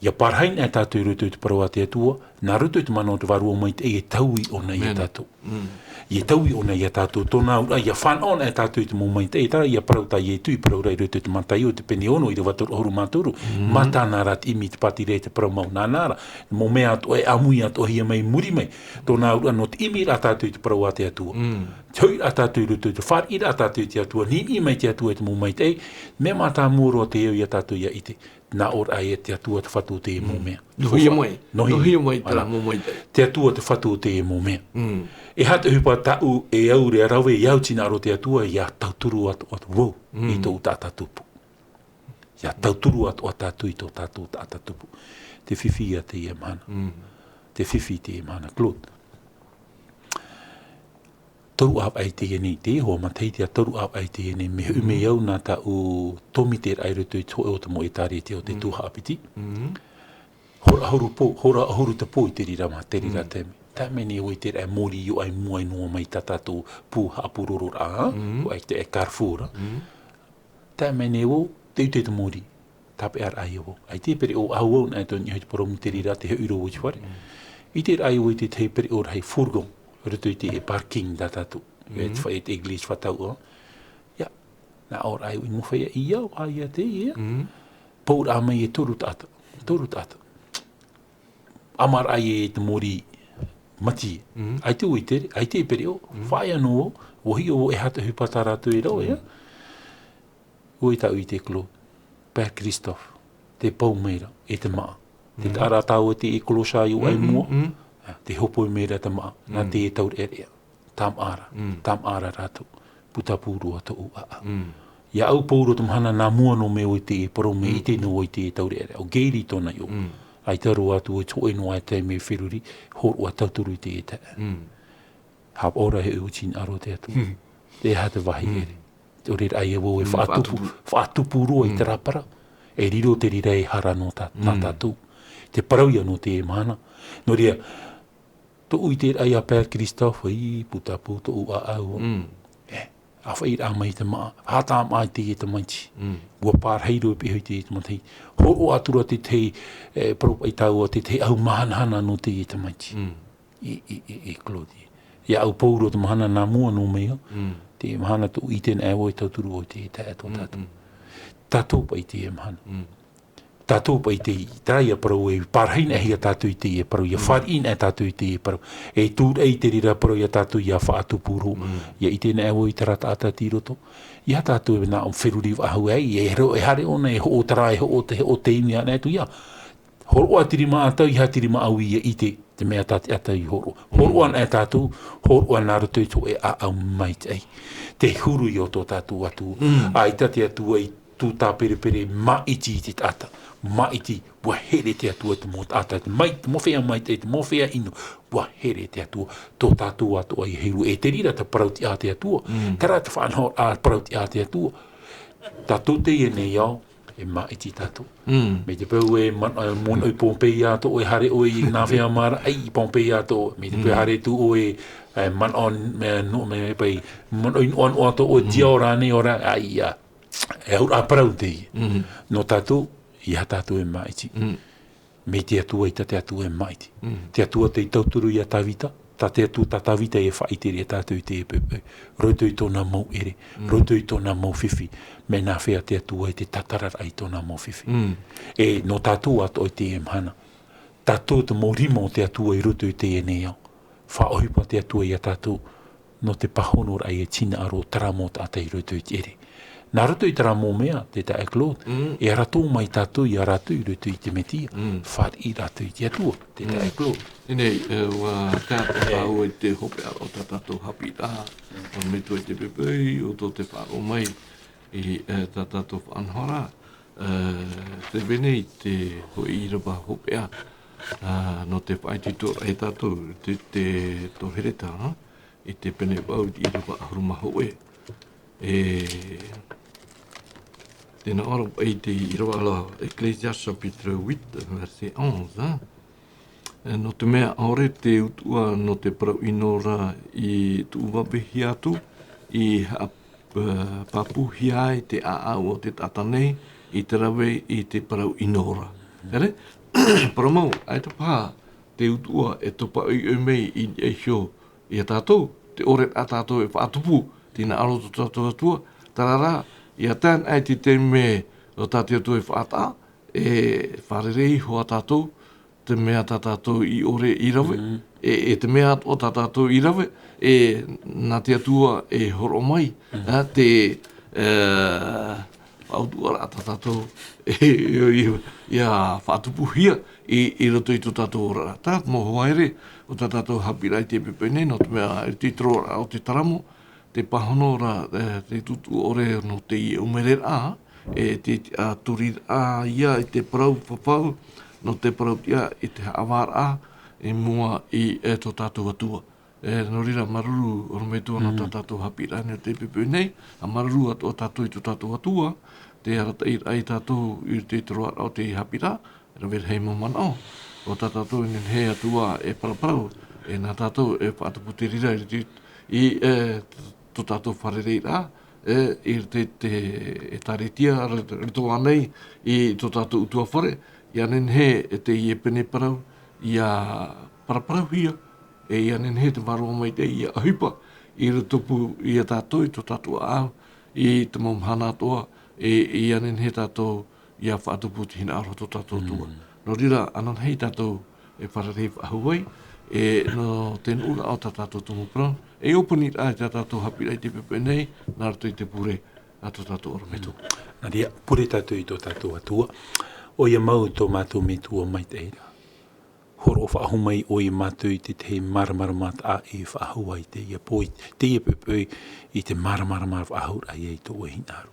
ʻia parahi na e tātou i roto i te parau a te Atua, nā roto i te mana o te Vārua Maitaʻi e taui ʻōna ia Amen. Tātou. Mm. ʻIa taui ʻōna ia tātou, tōna auraʻa, ʻia fānaʻo na e tātou i te mau maitaʻi, terā ʻia parau tā Ietu i parau ra i roto i te Mataio, te pene ono, ʻīrava toru ʻahuru mā toru, mm. Mā tāna ra te ʻimi, te pātireia, te parau mau nāna ra, mau mea atoʻa e ʻāmui atoʻahia mai i muri mai, tōna auraʻa nō te ʻimi ra tātou i te parau a te Atua. Mm. Te hoʻi ra tātou i roto i te fāriʻi ra tātou i te Atua, nīnii mai te Atua i te mau maitaʻi, mea mātāmua roa te ao ia tātou ʻia ʻite. Nā ʻō ra ē te Atua te Fatu o teie mau mea. Mm. Nō hea mai. Nō hea mai. Nō hea mai terā mau maitaʻi. Te Atua te Fatu o teie mau mea. Mm. E aha te ʻohipa tāʻu e au ra e rave, ʻia au tīnaʻaro te Atua, ʻia tauturu atoʻa vau i Mm. tōʻu taʻata tupu. ʻIa tauturu atoʻa tātou i tō tātou taʻata tupu. Te fifi ia teie mahana. Mm. Te fifi teie mahana, Claude. Toru ʻāvaʻe teie nei, te iho matahiti ʻa toru ʻāvaʻe teie nei, mea hoʻi mai au nā tāʻu tōmiteraʻa i roto i te hōʻē o te mau ʻētāretia o te Mm. tuhaʻa piti. Mm. Hora ʻahuru pō, hora ʻahuru te pō i te reira mā, te reira Mm. taime. Tae mai nei vau i te reira mōrī i ʻō i mua noa mai tā tātou pū haʻapūrororaʻa, Mm. ʻo ai te Carrefour. Mm. Tae mai nei vau, tē ʻite i te mōrī. Tāpeʻaraʻa ia vau. ʻAita e pereʻoʻo, ʻahu vau na e tō niʻa i te poromu i te reira, te hoʻi roa i te fare. Mm. ʻIteraʻa ia vau i te tahi pereʻoʻo rahi fourgon, roto i te parking tā tātou. Mm. E te fa-, e te église Fatauʻa. ʻIa, nā ʻō ra ia vau, i mua feiā i au, ʻaita teie. Mm. Pouraʻa mai e toru taʻata. Toru taʻata. ʻAmaraʻa ia i te mōrī mati. Mm. ʻAita vau i tere, ʻaita e pereʻoʻo. Mm. Faʻaea noa vau, vau hiʻo vau e aha te ʻohipa tā rātou e rave, Mm. ʻia. ʻUa tāʻu i te kolo, Père Christophe, tē pau mai ra, e te māʻa. Te Mm. taʻa ra tāua te e Kolosai ʻo ai Mm, mm, mua, mm. tē hōpoi mai ra te māʻa, nā Mm. te taureʻareʻa, tāmāʻa ra, Mm. tāmāʻa ra rātou, putapū roa tōʻu ʻāʻau. Mm. ʻIa au Pauro te mahana nā mua noa mai vau i te parau mea Mm. ʻite noa vau i te taureʻareʻa, ʻo Gary tōna iʻoa. Mm. ʻAita roa atu i te hōʻē noa e taime feruri, hōroʻa tauturu i te taeaʻe. Mm. Haʻapaʻo ra e hoʻi ʻua tīnaʻaro te Atua. Mm. E aha te vāhi Mm. ʻere. Te ʻōreraʻa ia vau e Mm, faʻatupu, faʻatupu. faʻatupu roa i Mm. terā parau. E riro te reira e hara nō tā, nā Mm. tātou. Te parau ia nō teie mahana. Nō reira, tōʻu ʻiteraʻa ia Père Christophe, ʻī, putapū tōʻu ʻāʻau. Mm. E, ʻāfaʻiraʻa mai te māʻa, haʻatāmāʻa i teie tamaiti. Mm. ʻUa pārahi roa e pihaʻi i teie tamaiti. Hōroʻa atu ra te tahi, e, parau paʻi tāua, te tahi ʻahu mahanahana nō teie tamaiti. Mm. E, e, e, e Claude. ʻIa au Pauro te mahana nā mua noa mai au. Mm. Te mahana tōʻu ʻite na e vau e tauturu vau i te taeaʻe tō Mm, tātou. mm. Tātou paʻi teie mahana. Mm. Tātou paʻi te, terā ia parau e pārahi na e hia tātou i teie parau, ʻia Mm. fāriʻi na e tātou i teie parau. E tūraʻi i te reira parau ia tātou ʻia faʻatupu roa. Mm. ʻIa ʻite na e vau i terā taʻata tei roto. ʻIa tātou e nā ʻō feruri faʻahou ai, e ro-, e haere ʻōna, e hoʻo terā, e hoʻo te, hoʻo te imi ana e tū ia. Hōroʻa te rima ʻātau, ʻeiaha te rima ʻāui ʻia ʻite te mea tā te ʻātau i hōroʻa. Hōroʻa ana e tātou, hōroʻa nā roto i te hōʻē ʻāʻau maitaʻi. Te huru i ō tō tātou Atua. Mm. ʻAita te Atua i tū tāperepere māʻiti i te taʻata. Māʻiti, ʻua here te Atua te mau taʻata, te mai-, te mau feiā maitaʻi, te mau feiā ʻino, ʻua here te Atua. Tō tātou atoʻa ia huru. E te reira te parau tiʻa a te Atua. Mm. Terā te faʻanahoraʻa parau tiʻa a te Atua. Tātou teie nei ao, e māʻiti tātou. Mm. Mai te peu e man-, e manaʻo i Pompeia atoʻa, e haere ʻoe i nā feiā marae i Pompeia atoʻa. Mai te peu Mm. haere atu ʻoe, e manaʻo, me, no, me, me pai, manaʻo i noʻanoʻa atoʻa, Mm. tiʻa ora nei ora, ʻaita. E auraʻa parau teie. Mm. Nō tātou, ʻeiaha tātou e māʻiti. Mm. Mai te Atua, ʻaita te Atua e māʻiti. Mm. Te Atua tei tauturu ia Tāvita, tā te Atua, tā Tāvita e faʻaʻite ra ia tātou i te pepe. Roto i tōna mau ʻere, Mm. roto i tōna mau fifi, mea nāfea te Atua i te tātararaʻa i tōna mau fifi. Mm. E nō tātou atoʻa i teie mahana. Tātou te mau rima o te Atua i roto i teie nei ao. Faʻaʻohipa te Atua ia tātou, nō te pāhonoraʻa e tīnaʻaro terā mau taʻata i roto i te ʻere. Nā roto i terā mau mea, te taeaʻe Claude, Mm. e ara tō mai tātou ia rātou i roto i te Metia. Mm. Fāriʻi rātou i te Atua, te taeaʻe Mm. Claude. Teie nei, e, ʻua tae atu E. tāua i te hopeʻa o tā tātou haʻapiʻiraʻa, ʻo Metua i te Pepe, ʻo tō te faʻaroʻo mai i, e, tā tātou faʻanahoraʻa, e, tē vai nei te hōʻē ʻīrava hopeʻa, Ā, nō te faʻaitoitoraʻa ia tātou, te, te, tō Hereta, ā, i te pene vaʻu i te ʻīrava ʻahuru mā hōʻē. E, tē nā ʻō ra i te ʻīrava ra, Ecclésiaste chapitre huit, verset onze, ā. E, nō te mea ʻaore te utuʻa nō te parau ʻino ra i tuʻu vāvehia atu, i haʻa-, e, pāpūhia ai te ʻāʻau o te taʻata nei, i te rave i te parau ʻino ra. Here? Parau mau, ʻaita paha te utuʻa e topa ʻoiʻoi mai i niʻa iho ia tātou, te ʻore ra tātou e faʻatupu, te hinaʻaro tō tātou Atua, terā rā, ʻia tae ana i te taime o tā te Atua e faʻataʻa, e fārerei iho ā tātou, te mea tā tātou i ʻore i rave, Mm. e, e te mea atoʻa tā tātou i rave, e nā te Atua e hōroʻa mai, Mm. ā, te, e, faʻautuʻaraʻa tā tātou, e, e, e, ʻia faʻatupuhia i, i roto i tō tātou oraraʻa. Terā te mau hoa here o tā tātou haʻapiʻiraʻa i teie poʻipoʻi nei, nō te mea, i te roaraʻa o te taramo, te pāhono ra, e, te tūtū ʻore nō teie ʻumereraʻa, e te, a, turiraʻa ia i te parau fafau, nō te parau tiʻa i te haʻavāraʻa, i mua i, e, tō tātou Atua. E, nō reira, māuruuru, ʻorometua, nō Mm. tā tātou haʻapiʻiraʻa i teie poʻipoʻi nei, ʻa māuruuru atoʻa tātou i tō tātou Atua, tē arataʻi ra ia tātou i te, te roaraʻa o te haʻapiʻiraʻa, e rave rahi mau manaʻo, ʻo tā tātou e nehenehe atu ā e paraparau, e nā tātou e faʻatupu te reira i te, i, e, tō tātou fārereiraʻa, e, i te, te, ʻĒkālesia, rito, rito ānei i tō tātou ʻutuāfare, ʻia nehenehe e teie pene parau, ʻia paraparauhia, e ʻia nehenehe te Vārua Maitaʻi ʻia ʻohipa, i rotopū ia tātou, i tō tātou ʻāʻau, i te mau mahana atoʻa, e, e ʻia nehenehe tātou ʻia faʻatupu te hinaʻaro tō tātou Atua. Mm. Nō reira, ananahi tātou e fārerei faʻahou ai, e nō te nuʻuraʻa o tā tātou tumu parau, e ʻōpuni ra i tā tātou haʻapiʻiraʻa i teie poʻipoʻi nei, nā roto i te pure a tō tātou ʻorometua. Mm. Nā reira, pure tātou i tō tātou Atua, ʻoia mau tō mātou Metua maitaʻi ra. Hōroʻa faʻahou mai ʻoe ia mātou i te tahi māramarama taʻa ʻē faʻahou i teie poʻi, teie poʻipoʻi i te māramarama faʻahou ra ia i tō ʻoe hinaʻaro.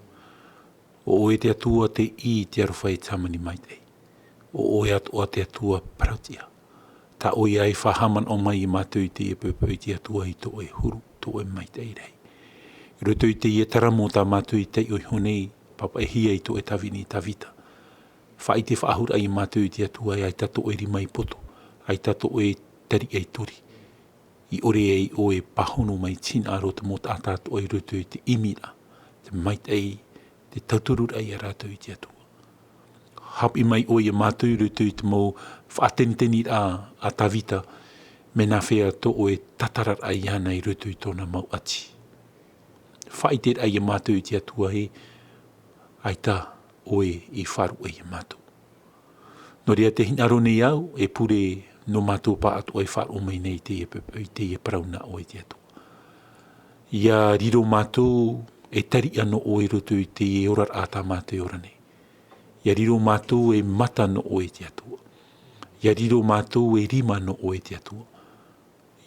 ʻO ʻoe te Atua teie i te aroha e te hāmani maitaʻi. ʻO ʻoe atoʻa te Atua parautiʻa. Tā ʻoe ia e faʻahaʻamanaʻo mai ia mātou i teie poʻipoʻi te Atua i tō ʻoe huru, tō ʻoe maitaʻi rahi. I roto i teie taramo tā mātou i taiʻo iho nei, pāpaʻihia i tō ʻoe tāvini Tavita. Faʻaʻite faʻahou ra ia mātou i te Atua e ʻaita tō ʻoe rima i poto, ʻaita tō ʻoe tariʻa i turi. I ʻore ai ʻoe e pāhono mai i te hinaʻaro o te mau taʻata atoʻa i roto i te ʻimiraʻa, te maitaʻi, te tauturu ra ia rātou i te Atua. Haʻapiʻi mai ʻoe ia mātou i roto i te mau faʻateniteniraʻa a Tavita, mea nāfea tō ʻoe tātararaʻa iāna i roto i tōna mau ʻati. Faʻaʻite ra ia mātou i te Atua ē, ʻaita ʻoe i faʻaruʻe ia mātou. Nō reira te hinaʻaro nei au, e pure nō mātou pāʻatoʻa e faʻaroʻo mai nei i teie poʻipoʻi, i teie parau nā ʻoe te Atua. ʻIa riro mātou e tariʻa nō ʻoe i roto i teie oraraʻa tā mātou e ora nei. ʻIa riro mātou e mata nō ʻoe te Atua. ʻIa riro mātou e rima nō ʻoe te Atua.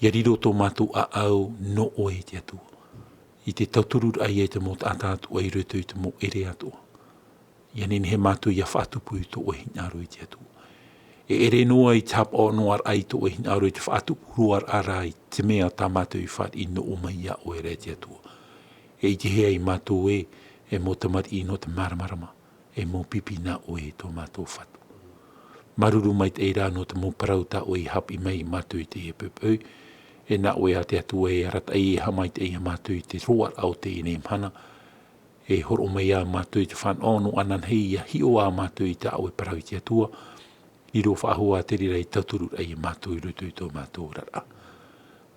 ʻIa riro tō mātou ʻāʻau nō ʻoe te Atua. I te tauturu ra ia i te mau taʻata atoʻa i roto i te mau ʻere atoʻa. ʻIa nehenehe mātou ʻia faʻatupu i tō ʻoe hinaʻaro i te Atua. E ʻere noa i te haʻapaʻo noa ra i tō ʻoe hinaʻaro i te faʻatupu roa ra i te mea tā mātou i fāriʻi nō ʻō mai iā ʻoe ra te Atua. E ʻitehia ia mātou ē, e mau tamariʻi nō te māramarama, e mau pipi nā ʻoe e tō mātou Fatu. Māuruuru maitaʻi rā nō te mau parau tā ʻoe i haʻapiʻi mai ia mātou i teie poʻipoʻi, e nā ʻoe ā te Atua e arataʻi e haʻamaitaʻi ia mātou i te roaraʻa o teie nei mahana, e hōroʻa mai ia mātou i te fānaʻo nō ananahi ʻia hiʻo ā mātou i tā ʻoe parau i te Atua, riro faʻahou ā te reira e tauturu ra ia mātou i roto i tō mātou oraraʻa.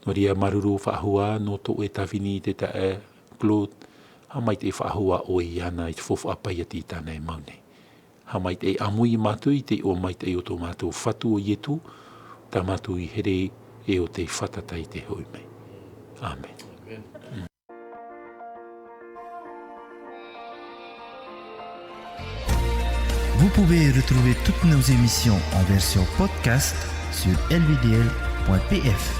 Nō reira māuruuru faʻahou ā nō tō ʻoe tāvini te taeaʻe Claude, haʻamaitaʻi faʻahou ā ʻoe iāna i te faufaʻa paiati tāna e mau nei. Haʻamaitaʻi ʻāmui ia mātou i te iʻoa maitaʻi o tō mātou Fatu ʻo Ietu, tā mātou i here e ʻo tei fātata i te hoʻi mai. ʻĀmene. Vous pouvez retrouver toutes nos émissions en version podcast sur L V D L point P F.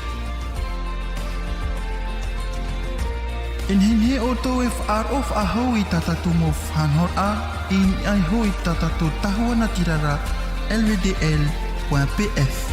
E nehenehe ʻoutou e faʻaroʻo faʻahou i tā tātou mau faʻanahoraʻa, i niʻa iho i tā tātou tahua natirara, L V D L point P F.